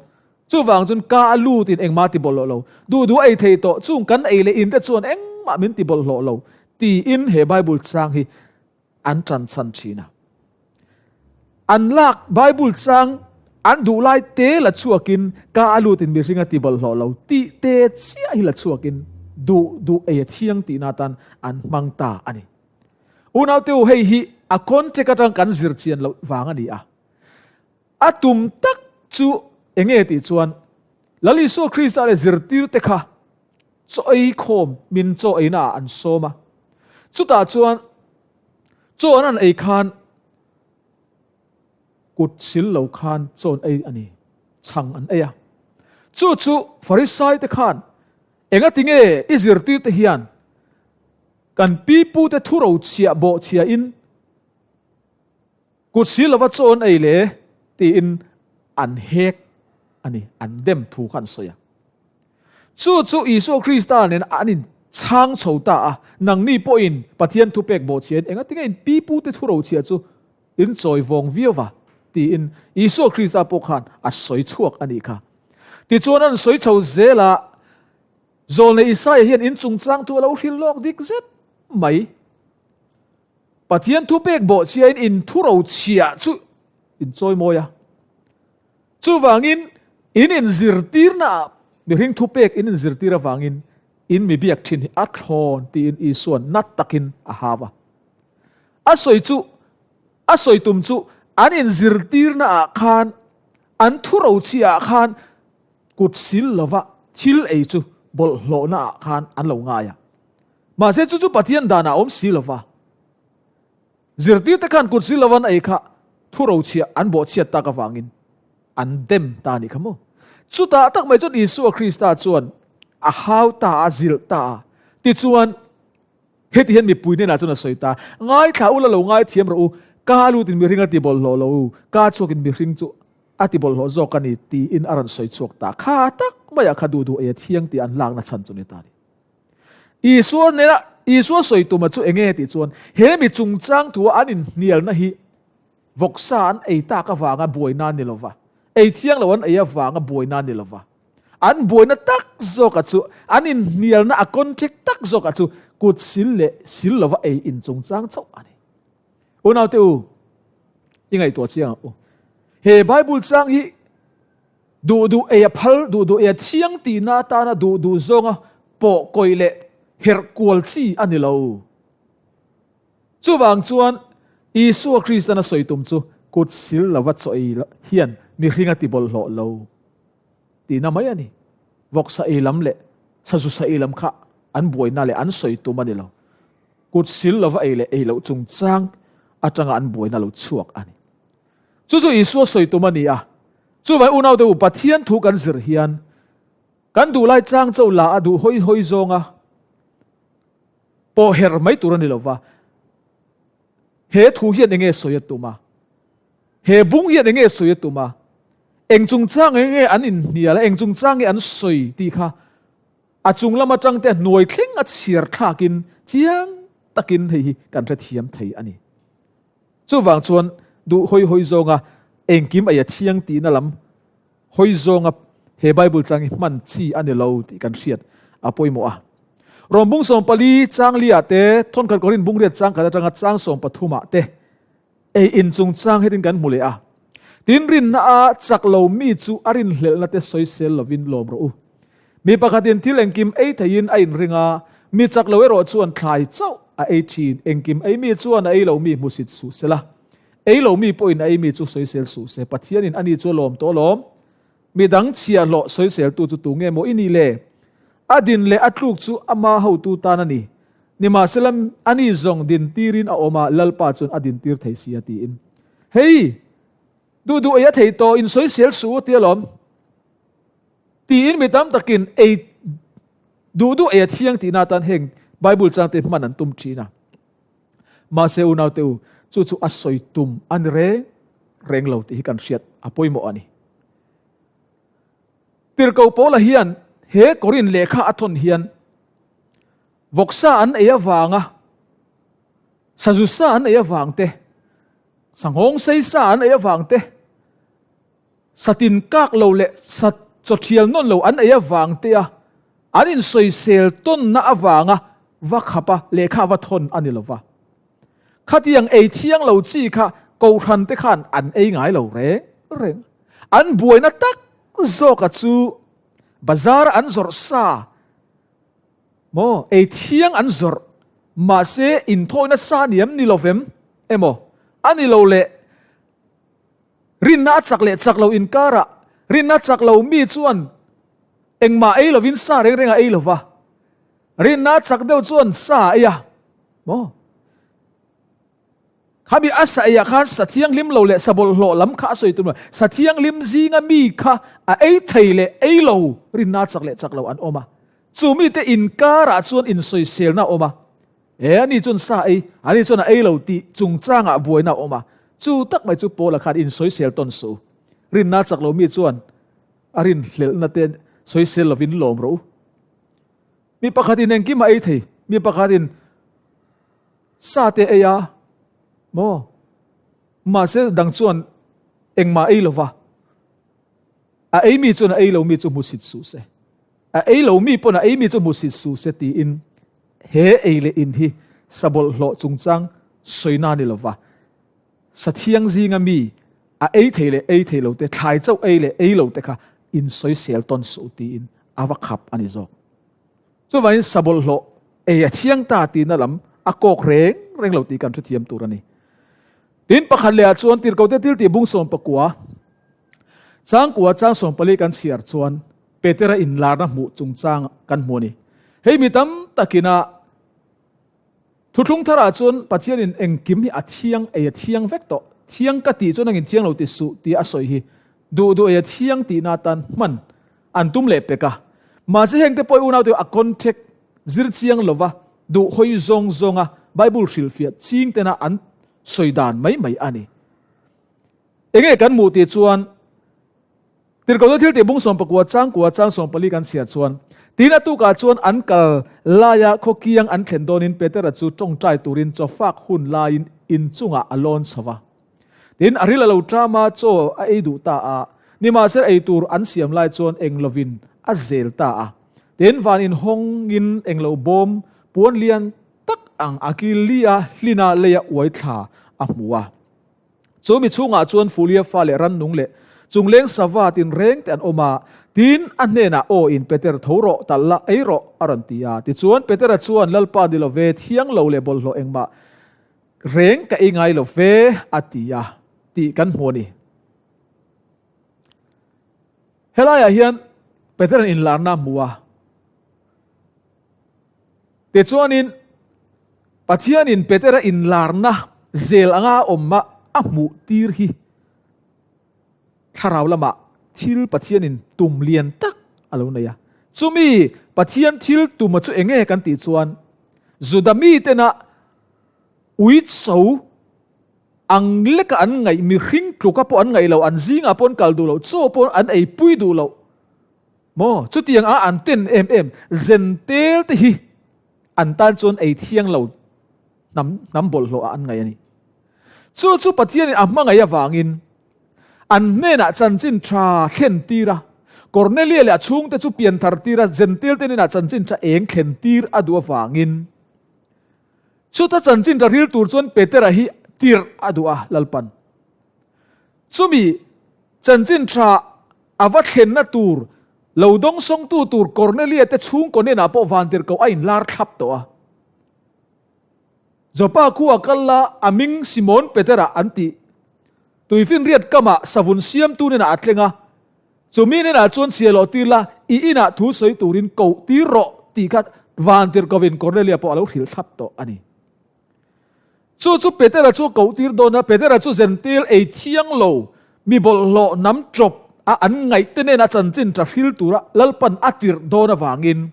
Speaker 1: Chuvang chuan ka a lutin engmah tibawlhhlawh lo. Duh duh a ei thei tawh, chung kan ei leh inte chuan engmah min tibawlhhlawh lo tiin he Bible chang hi an tan chhan thin a. An lak Bible chang an duh lai te la chhuakin ka a lutin mihring a tibawlhhlawh lo tih te chiah hi la chhuakin duh duh ei a thiang tihna atan an hmang ta a ni. Unaute u, hei hi a contact atang kan zir chian loh vang a ni a. A tum tak chu enge tih chuan Lal Isua Krista leh zirtirte kha chaw ei khawm min chaw eina ah an sawm a. Chutah chuan chaw an an ei khan kut sil lo khan chaw an ei a ni, chhang an ei a. Chu chu Farisai te khan engatinge i zirtirte hian Kan pi pute thu ro chhiah bawh chhiahin kut si lova chaw an ei le tiin an hek a ni, an dem thu kha an sawi a. Chu chu Isua Krista nen an in chhang chho ta a, nangni pawhin Pathian thupek bawh chhiahin engatinge in pi pute thu ro chhiah chu in chawi vawng viau va tiin Isua Krista pawh khan a sawi chhuak a nih kha. Tichuan an sawi chho zel a, Zawlnei Isaia hian in chungchang thu a lo hrilh lawk dik zet mai. Pathian thupek bawhchhiain in thuro chhiah chu in chawimawi a. Chuvangin in inzirtirnaah mihring thupek in inzirtir avangin in mi biak thin hi a thlawn tiin Isua'n nat takin a hau a. A sawi chu a sawi tum chu an inzirtirnaah khan an thuro chhiahah khan Kut sil lova thil ei chu bawlhhlawhna ah khan an lo ngai a. Mahse chu chu Pathian danah a awm si lova. Zirtirte khan kut sil lova an ei kha thurochhiah an bawhchhiat tak avangin an dem ta a nih kha maw? Chutah tak mai chuan Isua Krista chuan a hau ta a, zilh ta a. Tichuan heti hian mipui hnenah chuan a sawi ta, Ngaithla ula lo ngaithiam rawh u, ka lutin mihring a ti bawlhhlawh lo u, ka chhuakin mihring chu A ti bawlhhlawh zawk a ni tiin a rawn sawi chhuak ta. Kha tak maiah kha duh duh ei a thiang tih an lakna chhan chu ni ta a ni. Isua nena Isua sawi tuma chu enge tih chuan he mi chungchang thua an inhnialna hi vawksa an ei tak avanga buaina a ni lova, ei thiang lo an ei avanga buaina a ni lova. An buaina tak zawka chu an inhnialna a contact tak zawka chu kut sil leh sil lova ei in chungchang chauh a ni. Unaute u, i ngaihtuah chiang ang u. He Bible chang hi duh duh ei a phal, duh duh ei a thiang tihna atana duh duh zawnga pawh kawih leh herh kual chi a ni lo. Chuvang chuan Isua Kristan a sawi tum chu kut sil lova chaw ei hian mihring a ti bawlhhlawh lo tihna mai a ni. Vawksa ei lam leh sazu sa ei lam kha an buaina leh an sawi tum a ni lo. Kut sil lova ei leh ei loh chungchang atanga an buaina lo chhuak a ni. Chu chu Isua sawi tum a ni a. Chuvai unaute u, Pathian thu kan zir hian. Kan duh lai chang cho la a duh hawi hawi zawnga pawh her mai tur a ni lova. He thu hian enge sawi a tum a? He bung hian enge sawi a tum a? Eng chungchang enge an inhnial a, eng chungchang nge an sawi tih kha a chung lam atang te hnuai thleng a chhiar thlakin chiang takin hei hi kan hrethiam thei a ni. Chuvang chuan duh hawi hawi zawnga engkim ei a thiang tihna lam hawi zawnga he Bible chang hi hman chi a ni lo tih kan hriat a pawimawh a. Rom bung 14 chang li ah te, Thawnkhat Korin bung riat chang khat atanga chang 13 ah te ei in chungchang hetin kan hmu leh a. Tin, rinna a chak lo mi chu a rinhlelhna te sawisel lovin lawm rawh u. Mi pakhatin thil engkim ei theiin a inring a, mi chak lo erawh chuan thlai chauh a ei thin. Engkim ei mi chuan a ei lo mi hmusit suh sela, ei lo mi pawhin a ei mi chu sawisel suh se. Pathianin ani chu a lawm tawh alawm. Mi dang chhiahhlawh sawiseltu chu tu nge maw i nih le? A din leh a tluk chu ama hotu tan a ni. Nimahsela, ani zawng din tirin a awm a, Lalpa chuan a din tir thei si a tiin. Hei! Duh duh ei a thei tawh, insawisel suh u tia lawm. Tiin mi tam takin ei duh duh ei a thiang tihna atan heng Bible changte hman an tum thin a. Mahse unaute u, chu chu a sawi tum a ni reng reng lo tih hi kan hriat a pawimawh a ni. Tirhkoh Paula hian he Korin lehkha a thawn hian vawksa an ei avanga sazu sa an ei avang te, sanghawng sei sa an ei avang te, Satin kak lo leh sat chawthial nawn lo an ei avang te a an insawisel tawnna avanga va khap a lehkha va thawn a ni lo va. Khatiang ei thiang lo chi kha Kohhran te khan an ei ngai lo reng reng. An buaina tak zawka chu bazar an zawrh sa maw ei thiang an zawrh mahse inthawina sa ni em ni lovem emaw a ni lo leh Rinna a chak leh chak lo inkarah rinna chak lo mi chuan engmah ei lovin sa reng reng a ei lova, rinna a chak deuh chuan sa a ei a maw? Khami a sa eiah khan sa thianghlim lo leh sa bawlhhlawh lam kha a sawi tum lo. Sa thianghlim zinga mi kha a ei thei leh ei lo rinna a chak leh chak lo an awm a. Chu mite inkarah chuan insawiselna a awm a. E, ani chuan sa ei, ani chuan a ei lo tih chungchangah buaina a awm a. Chu tak mai chu Paula khan insawisel tawn suh u. Rinna chak lo mi chuan a rinhlelhna te sawisel lovin lawm rawh u. Mi pakhatin engkim a ei thei, mi pakhatin sa te ei a, maw? Mahse dang chuan engmah ei lova, a ei mi chuan a ei lo mi chu hmusit suh se. A ei lo mi pawn a ei mi chu hmusit suh se tiin He ei leh in hi sa bawlhhlawh chungchang sawina a ni lova, sa thiang zinga mi a ei thei leh ei thei lote, thlai chauh ei leh ei lote kha insawisel tawn suh tiin a va khap a ni zawk. Chuvangin sa bawlhhlawh ei a thiang ta tihna lam a kawk reng reng lo tih kan hrethiam tur a ni. Tin, pakhat lehah chuan Tirhkohte thiltih bung 19, changkua chang 14 kan chhiar chuan, Petera inlarna hmuh chungchang kan hmu a ni. Hei mi tam takin a Thuthlung tharah chuan Pathianin engkim hi a thiang ei a thiang vek tawh. Thiang ka tih chuan angin thiang lo ti suh tia a sawi hi duh duh ei a thiang tihna atan hman an tum leh pek a. Mahse hengte pawh i unaute a contract zir chiang lova duh hawi zawng zawnga Bible hrilhfiah ching tena an sawi dan mai mai a ni. Enge kan hmuh tih chuan Tirhkohna thil tih bung 19 chang kua chang 14 kan chhiar chuan, Tin a tukah chuan an kal laia khaw kiang an thlen dawnin Petera chu tawngtai turin chawfak hun laiin inchungah a lawn chho va. Tin, a ril a lo ṭam a, chaw a ei duh ta a, nimahsela ei tur an siam lai chuan eng lovin a zel ta a. Tin, van inhawngin eng lo bawm puan lian tak ang a kil li a hlina leia uai thla a hmu a. Chu mi chhungah chuan Fulia fa leh rannung leh chungleng sava tinreng te an awm a, tin, a hnenah, Aw in Peter, tho rawh, talh la, ei rawh, a rawn ti a. Tichuan, Petera chuan, Lalpa ni lo ve, thiang lo leh bawlhhlawh engmah reng ka ei ngai lo ve, a ti a, tih kan hmu a ni. Helaiah hian Petera'n inlarna a hmu a. Tichuanin, Pathianin Petera inlarna zel anga a awm a a hmuh tir hi thlarau lamah thil Pathianin tum lian tak a lo nei a. Chumi Pathian thil tuma chu enge kan tih chuan Juda mitena uicho ang leka an ngaih mihring tluka pawh an ngaih loh, an zingah pawh an kal duh loh, chaw pawh an eipui duh loh maw? Chutiang a an ten em em zentel te hi an tan chuan ei thiang lo hnam hnam bawlhhlawh ah an ngaih a ni. Chu chu Pathianin a hmangaih avangin an hnenah chanchin tha thlen tir a, Kornelia leh a chhungte chu pianthar tir a, Jentail te hnenah chanchin tha eng thlen tir a duh avangin chuta chanchin tha ril tur chuan Petera hi tirh a duh a, Lalpan chumi chanchin tha a va thlenna tur lo dawngsawngtu tur Kornelia te chhungkaw hnenah pawh vantirhkoh a inlar thlap tawh a. Joppa khua kal la a hming Simon Petera an tih. Tuifinriat kamah savun siamtu hnenah a tleng a, chumi hnenah chuan chhia lawh tir la, i inah thu sawi turin koh tir rawh tih kha vantirhkovin Kornelia pawh a lo hrilh thlap tawh a ni. Chu chu Petera chu a koh tir dawn a, Petera chu Zentil ei thiang lo, mi bawlhhlawh hnam ṭawp a an ngaih te nena chanchin ṭa hril tura Lalpan a tirh dawn avangin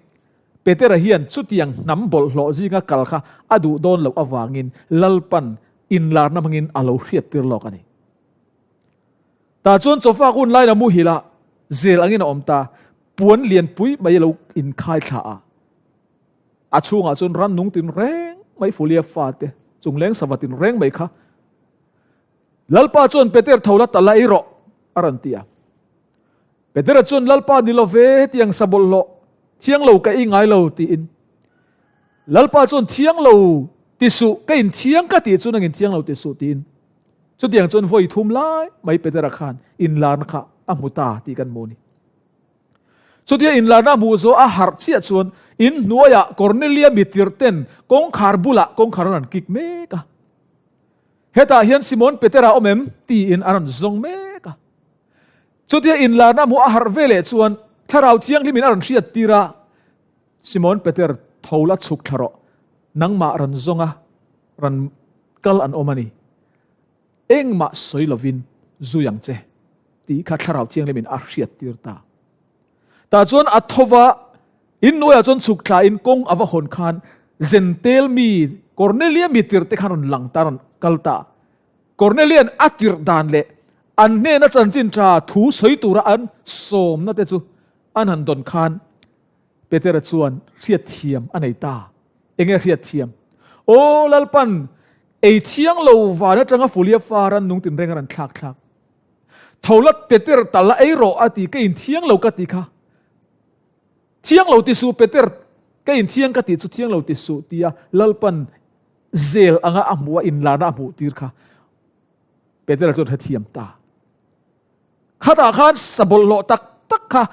Speaker 1: Petera hian chutiang hnam bawlhhlawh zinga kal kha a duh dawn loh avangin Lalpan inlarna hmangin a lo hriattir lawk a ni. Tah chuan chawfak hun lain a muhil a, zel angin a awm ta, puan lianpui mai a lo inkhai thla a. A chhungah chuan rannung tin reng mai Fulia fate chungleng sava tin reng mai kha Lalpa chuan Peter tho la ta la ei rawh a rawn ti a. Petera chuan Lalpa ni lo ve hetiang sa bawlhhlawh thiang lo ka ei ngai lo tiin Lalpa chuan thiang lo ti suh ka in thiang ka tih chu nang in thiang lo ti suh tiin chutiang chuan vawi thum lai mai Petera khan inlarna kha a hmu ta tih kan hmu a ni. Chutia inlarna a hmuh zawh a harh chiah chuan in hnuaiah Cornelia mitirh ten kawngkhar bulah kawngkhar an rawn kik mek a. Hetah hian Simon Petera awm em? tiin a rawn zawng mek a. Chutia inlarna hmuh a harh ve leh chuan Thlarau Thianghlimin a rawn hriat tir a, Simon Peter, tho la chhuk thla rawh, nangmah rawn zawnga rawn kal an awm a ni. Engmah sawi lovin zui ang che, tih kha Thlarau Thianghlimin a hriat tir ta. Tah chuan a tho va, inhnuaiah chuan chhuk thlain kawng a va hawn khan Zentel mi Kornelia mi tirhte khan rawn lang ta, rawn kal ta. Kornelian a tirh dan leh an hnena chanchin tha thu sawi tura an sawmna te chu an han dawn khan Petera chuan hriatthiam a nei ta. Enge hriatthiam? Aw Lalpan, ei thiang lo van atanga Fulia far an nung tinreng a rawn thlak thlak. Tho la Peter tal a ei rawh a ti, ka inthiang lo ka ti kha. Thiang lo ti suh Peter, ka inthiang ka tih chu thiang lo ti suh tia Lalpan zel anga a hmuh a inlarna a hmuh tir kha Petera chuan hrethiam ta. Khatah khan sa bawlhhlawh tak tak kha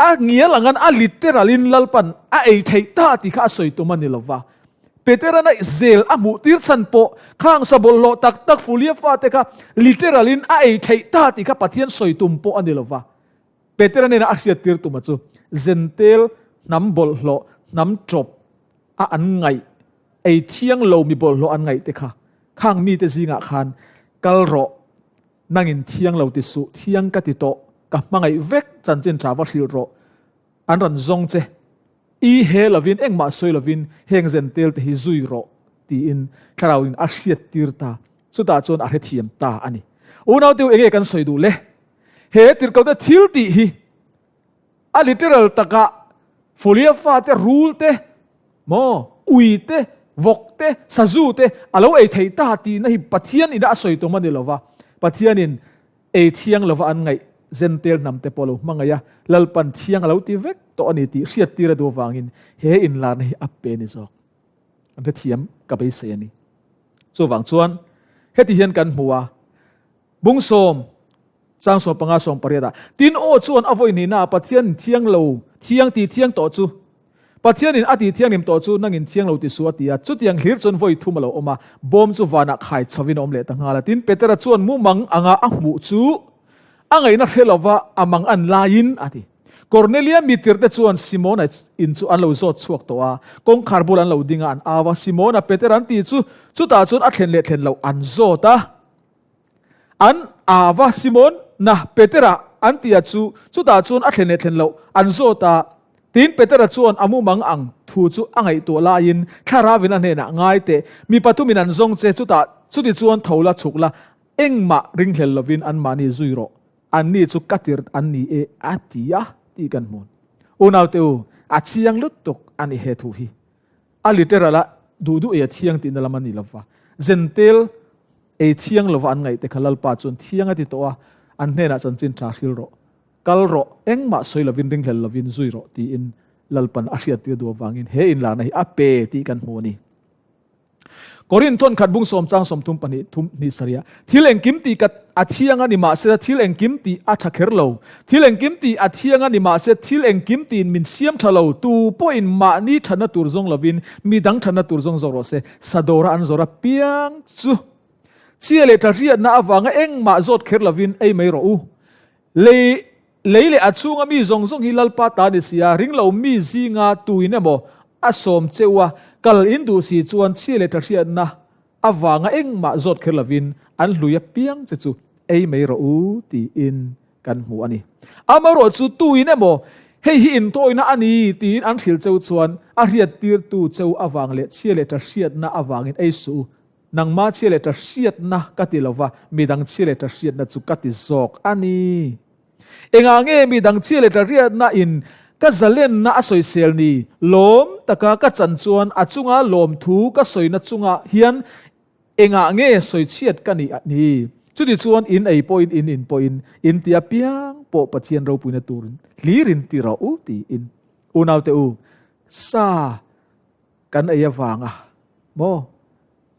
Speaker 1: a ngial angan a literal-in Lalpan a ei theih ta tih kha a sawi tum a ni lova. Petera'n a zel a hmuh tir chhan pawh khang sa bawlhhlawh tak tak Fulia fate kha literal-in a ei theih ta tih kha Pathian sawi tum pawh a ni lova. Petera nena a hriat tir tuma chu Zentel hnam bawlhhlawh hnam ṭawp a an ngaih, ei thiang lo mi bawlhhlawh an ngaih te kha khang mite zingah khan kal rawh, nangin thiang lo ti suh, thiang ka ti tawh, ka hmangaih vek chanchin tha va hrilh rawh, an rawn zawng che, i he lovin engmah sawi lovin heng zentel te hi zui rawh tiin Thlarauin a hriat tir ta, chutah chuan a hrethiam ta a ni. Unauteu enge kan sawi duh le? He tirhkohte thil tih hi a literal takah Fulia fate rul te, maw, ui te, vawk te, sazu te a lo ei thei ta tihna hi Pathian ina a sawi tum a ni lova. Pathianin ei thiang lova an ngaih Zentel hnam te pawh a lo hmangaih a, Lalpan thiang a lo ti vek tawh a ni tih hriattir a duh avangin he inlarna hi a pe ni zawk. An hrethiam ka beisei a ni. Chuvang chuan heti hian kan hmu a, Bungsawm, chang 15 18 ah, Tin aw chuan a vawi hnihna ah Pathian in thiang lo, thiang ti thiang tawh chu, Pathian in a ti thianghlim tawh chu nangin thiang lo ti su a ti a, chutiang hlir chuan vawi thum a lo awm a, bawm chu vanah khai chhovin a awm leh ta nghal a. Tin, Petera chuan mumang anga a hmuh chu a ngaihna hre lova a mang an laiin a ti. Kornelia mi tirhte chuan Simona in chu an lo zawt chhuak tawh a, kawngkhar bul an lo ding a, an au a, Simona, Petera an ti chu chutah chuan a thlen leh thlen loh an zawt a. An ava Simon na Petera an tia chu chutah chuan a thlen leh thlen loh an zawt a. Tin, Petera chuan a mumang ang thu chu a ngaihtuah laiin Thlarauvin a hnenah, Ngai teh, mi pathumin an zawng che, chutah chutichuan tho la chhuk la, engmah ringhlel lovin anmahni zui rawh, anni chu ka tirh an ni e, a ti a, tih kan hmu. Unaute u, a chiang lutuk a ni he thu hi. A literal a duh duh ei a thiang tihna lam a ni lova, Zentel ei thiang lova an ngaihte kha Lalpa chuan thiang a ti tawh a, an hnenah chanchin tha hril rawh. Kal rawh, engmah sawi lovin ringhlel lovin zui rawh tiin Lalpan a hriattir duh avangin he inlarna hi a pe tih kan hmu a ni. Korinth thawnkhat bung sawm chang 32 thum hnih sarih thil engkim tih ka a thiang a ni mahse thil engkim tih a tha kher lo. Thil engkim tih a thiang a ni mahse thil engkim tiin min siam tha lo. Tu pawhin mahni thatna tur zawng lovin midang thatna tur zawng zawk rawh se. Sadawra an zawr apiang chu chhia leh tha hriatna avanga engmah zawt kher lovin ei mai rawh u. Lei lei leh a chhunga mi zawng zawng hi Lalpa ta ni si a, ringlo mi zinga tuin emaw a sawm cheu a, kal in duh si chuan chhia leh tha hriatna avanga engmah zawt kher lovin an hlui apiang che chu ei mai rawh u tiin kan hmu a ni. Amaherawh chu tuin emaw hei hi intawina a ni tiin an hrilh cheu chuan a hriattirtu cheu avang leh chhia leh tha hriatna avangin ei suh u. Nangmah chhia leh ta hriatna ka ti lova, midang chhia leh ta hriatna chu ka ti zawk a ni. Engah nge midang chhia leh ta hriatna in ka zalenna a sawisel ni? Lawm taka ka chan chuan a chunga lawmthu ka sawina chungah hian engah nge sawichhiat ka nih ni? Chuti chuan in ei pawhin in in pawhin in ti apiang pawh Pathian ropuina turin hlirin ti rawh u tiin. Unaute u, sa Kan ei avanga maw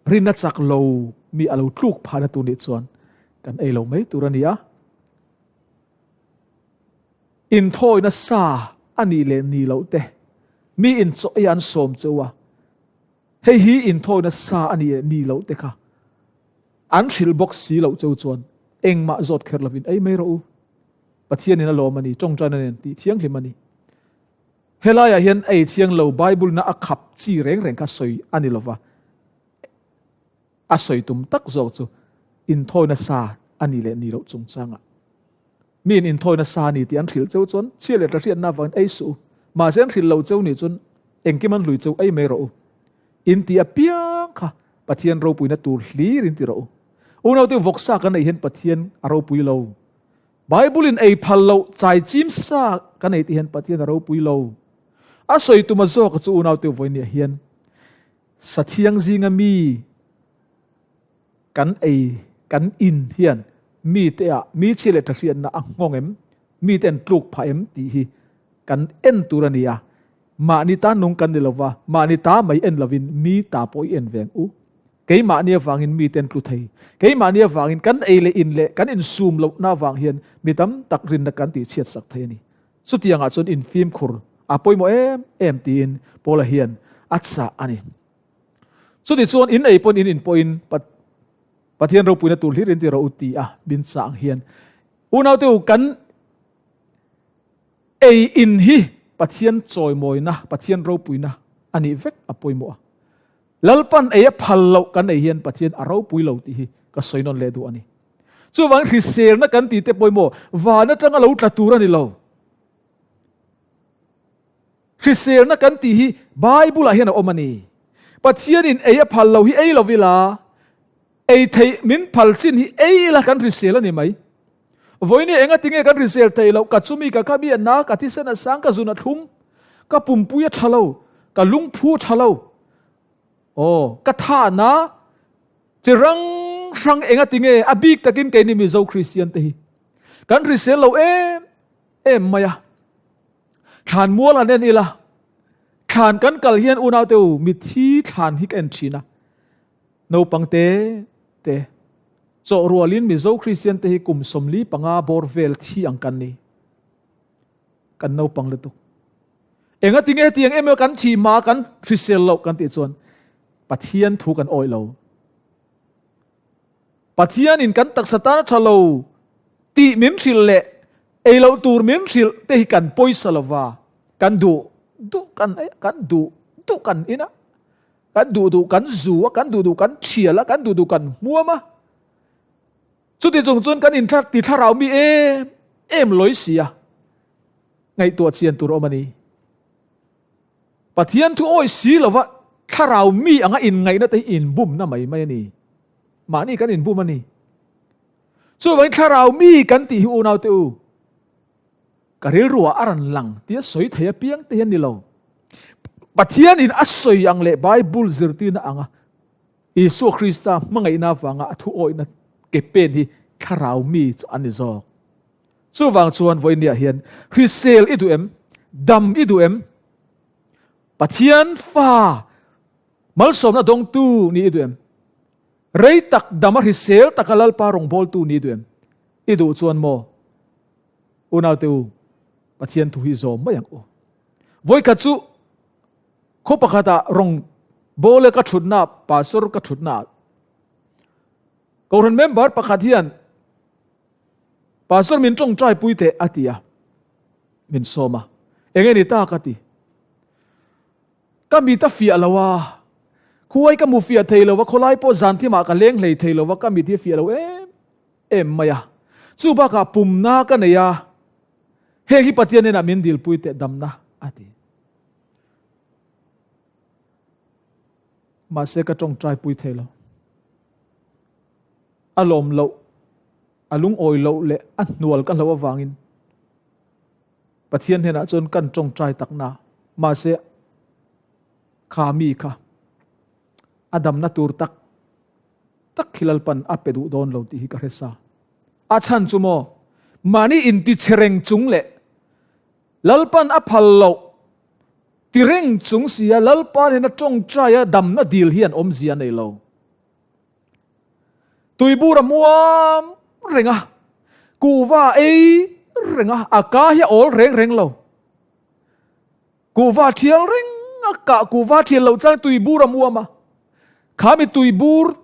Speaker 1: rinna chak lo mi a lo tluk phahna tur nih chuan kan ei lo mai tur a ni a. Inthawina sa a nih leh ni loh te mi inchaw ei an sawm cheu a, hei hi inthawina sa a nih leh ni loh te kha an hrilh bawk si loh cheu chuan engmah zawt kher lovin ei mai rawh u. Pathianin a lawm a ni, tawngtaina nen tih thianghlim a ni. Helaiah hian ei thiang lo Bible-na a khap chi reng reng kha sawi a ni lova, a sawi tum tak zawk chu inthawina sa a nih leh nih loh chungchangah. Miin inthawina sa a ni tih an hrilh cheu chuan chhia leh hriatna avangin ei suh u. Mahse an hrilh lo cheu nih chuan engkim an hlui cheu ei mai rawh u. In tih apiang kha Pathian ropuina tur hlir in ti rawh u. Unaute vawksa kan ei hian Pathian a ropui lo. Bible in ei phal loh chai chim sa kan ei tih hian Pathian a ropui lo. A sawi tuma zawk chu unaute vawinia hian sathiang zinga mi kan ei kan in hian mi te ah mi chhia leh tha hriatna a nghawng em, mi te an tluk phah em tih hi kan en tur a ni a. Mahni ta nung kan ni lova, mahni ta mai en lovin mi ta pawh i en ve ang u. Keimahni avangin mite an tlu thei. Keimahni avangin kan ei leh in leh kan insum lohna avang hian mi tam tak rinna kan tihchhiat sak thei a ni. Chutiangah chuan infimkhur a pawimawh em em tiin Paula hian a chah a ni. Chutichuan in ei pawn in in pawhin Pathian ropuina tur hlir in ti rawh u ti a min chah ang hian unaute u kan Ei in hi Pathian chawimawina, Pathian ropuina a nih vek a pawimawh a. Lalpan ei a phal loh kan ei hian Pathian a ropui lo tih hi ka sawi nawn leh duh a ni. Chuvangin hriselna kan tih te pawimawh van atanga lo tla tur a ni lo. Hriselna kan tih hi Bible ah hian a awm a ni. Pathianin ei a phal lo hi ei lo ila, ei theih min phal chin hi ei ila kan hrisel a ni mai. Vawiin hi enga tinge kan hrisel thei loh, ka chumi ka kha mi a na, ka thisen a sang, ka zun a thlum, ka pumpui a tha lo, ka lungphu a tha lo, aw ka tha a na, chi rang hrang enga tinge a bik takin keini Mizo Kristian te hi kan hrisel lo em em mai a. Thlan mual han en ila, thlan kan kal hian unaute u mithi thlan hi ka en thin a, Naupang te te chawh rualin Mizo Kristian te hi kum 45 bawr vel thi ang kan ni. Kan naupang lutuk. Enga tinge hetiang em kan thi hma kan hrisel loh kan tih chuan Pathian thu kan awih lo. Pathianin kan taksa tan a tha lo tih min hrilh leh ei loh tur min hrilh te hi kan pawisa lova kan duh duh kan kan duh duh kan in a. Kan duh duh kan zu a, kan duh duh kan thial a, kan duh duh kan hmuam a. Chuti chung chuan kan inthla ti thlarau mi em em lawi si a. Ngaihtuah chian tur awm a ni. Pathian thu awih si lova thlarau mi anga inngaihna te hi inbumna mai mai a ni. Mahni kan inbum a ni. Chuvangin thlarau mi kan tih hi unaute u, ka rilruah a rawn lang tia sawi thei apiang te hi a ni lo. Pathianin a sawi ang leh Bible zirtirna anga Isua Krista hmangaihna avanga a thu awihna ke pen hi thlarau mi chu a ni zawk. Chuvang chuan vawinia hian hrisel i duh em? Dam i duh em? Pathian fa malsawmna dawngtu ni i duh em? Rei tak dama hrisel taka Lalpa rawngbawltu ni i duh em? I duh chuan maw? Unaute u, Pathian thu hi zawm mai ang u. Vawikhat chu khaw pakhatah rawng bawle ka thutna, pastor ka thutna Kohhran member pakhat hian Pastor min tawngtai pui teh a ti a, min sawm a, enge ni ta ka ti. Ka mit a fiah lo a, khuai ka mu fiah thei lo a, khawlai pawh zan thimah ka leng hlei thei lo a, ka mit hi a fiah lo em em mai a. Chu bakah pumna ka nei a, heng hi Pathian hnenah min dilpui teh damna a ti. Mahse ka tawngtai pui thei lo. A lawm loh, a lungawi loh leh a hnual ka hloh avangin Pathian hnenah chuan kan tawngtai tak na. Mahse kha mi kha a damna tur tak tak hi Lalpan a pe duh dawn lo tih hi ka hre sa. A chhan chu maw, mahni intichhe reng chung leh Lalpan a phal loh ti reng chung sia Lalpa hnena tawngtaia damna dil hian awmzia a nei lo. Tuibur a muam reng a, kuhva a ei reng a, a ka hi a awl reng reng lo. Kuhva a thial reng a, kah kuhva a thial loh chuan tuibur a muam a. Kha mi tuibur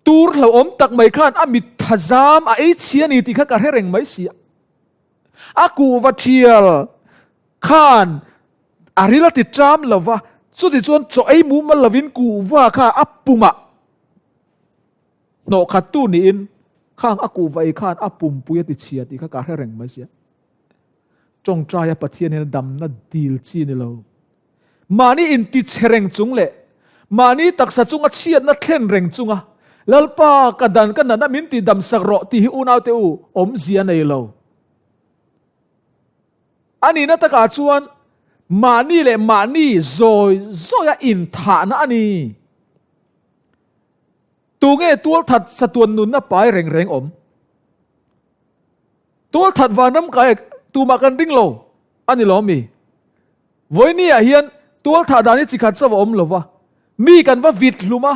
Speaker 1: tur hlauhawm tak mai khan a mit thazam a ei chhia a ni tih kha ka hre reng mai si a. A kuhva thial khan a ril a ti ṭam lo va, chuti chuan chaw ei mumal lovin kuhva kha a pumah hnawh khattu niin khang a kuhva ei khan a pumpui a ti chhia tih kha ka hre reng mai sia. Ṭawngṭaia Pathian hian damna dil chi ni lo. Mahni intichhe reng chung leh mahni taksa chunga chhiatna thlen reng chunga Lalpa ka dan ka natna min ti damsak rawh tih hi unaute u awmzia nei lo. A nihna takah chuan mahni leh mahni zawi zawia inthahna a ni. Tunge tualthat chatuan nunna pai reng reng awm? Tualthat vanram kai tumah kan ring lo a ni lo mi? Vawinia hian tualthah dan hi chikhat chauh a awm lo va, mi kan va vit hlum a,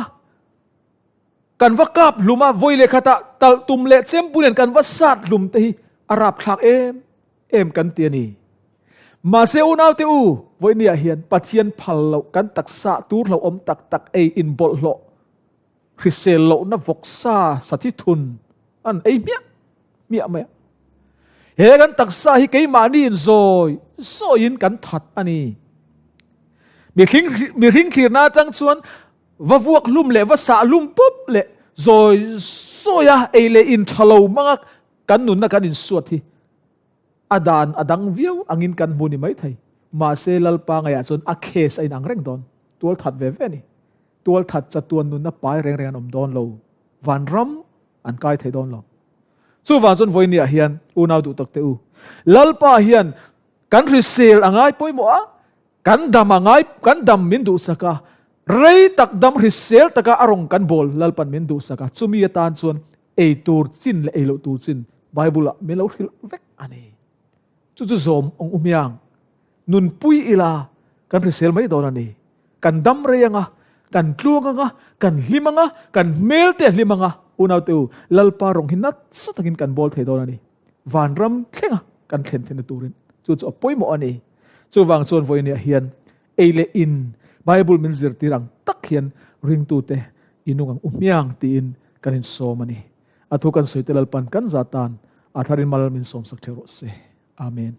Speaker 1: kan va kap hlum a, vawi leh khatah talh tum leh chempui nen kan va sat hlum te hi a rapthlak em em kan ti a ni. Mahse unaute u, vawinia hian Pathian phal loh kan taksa tur hlauhawm tak tak ei inbawlhhlawh hrisel lohna vawksa sathi thun an ei hmiah hmiah mai a. He kan taksa hi keimahni in zawi zawiin kan that a ni. Mihring thlirna atang chuan Va vuak hlum leh va sah hlum pup leh zawi zawia ei leh in tha lo hmanga kan nunna kan insuat hi a dan a dang viau angin kan hmu ni mai thei. Mahse Lalpa ngaiah chuan a case a inang reng dawn. Tual that ve ve a ni. Tual that chatuan nunna pai reng reng an awm dawn lo. Vanram an kai thei dawn lo. Chuvang chuan vawinia hian unau duh tak teh u, Lalpa hian kan hrisel a ngai pawimawh a, Kan dam a ngai, kan dam min duhsak a, rei tak dam hrisel taka a rawng kan bawl Lalpan min duhsak a, chumi atan chuan ei tur chin leh ei loh tur chin Bible ah min lo hrilh vek a ni. Chu chu zawm ang u hmiang, nunpui ila kan hrisel mai dawn a ni. Kan dam rei anga, kan tluang anga, kan hlim anga, kan hmel te a hlim anga, unaute u, Lalpa rawng hi nasa takin kan bawl thei dawn a ni. Vanram thlenga kan thlen theihna turin chu chu a pawimawh a ni. Chuvang chuan vawinia hian ei leh in Bible min zirtir ang tak hian ringtute i nung ang u hmiang tiin kan insawm a ni. A thu kan sawi te Lalpan kan za tan a tharin mal min sawmsak theuh rawh se. Amen.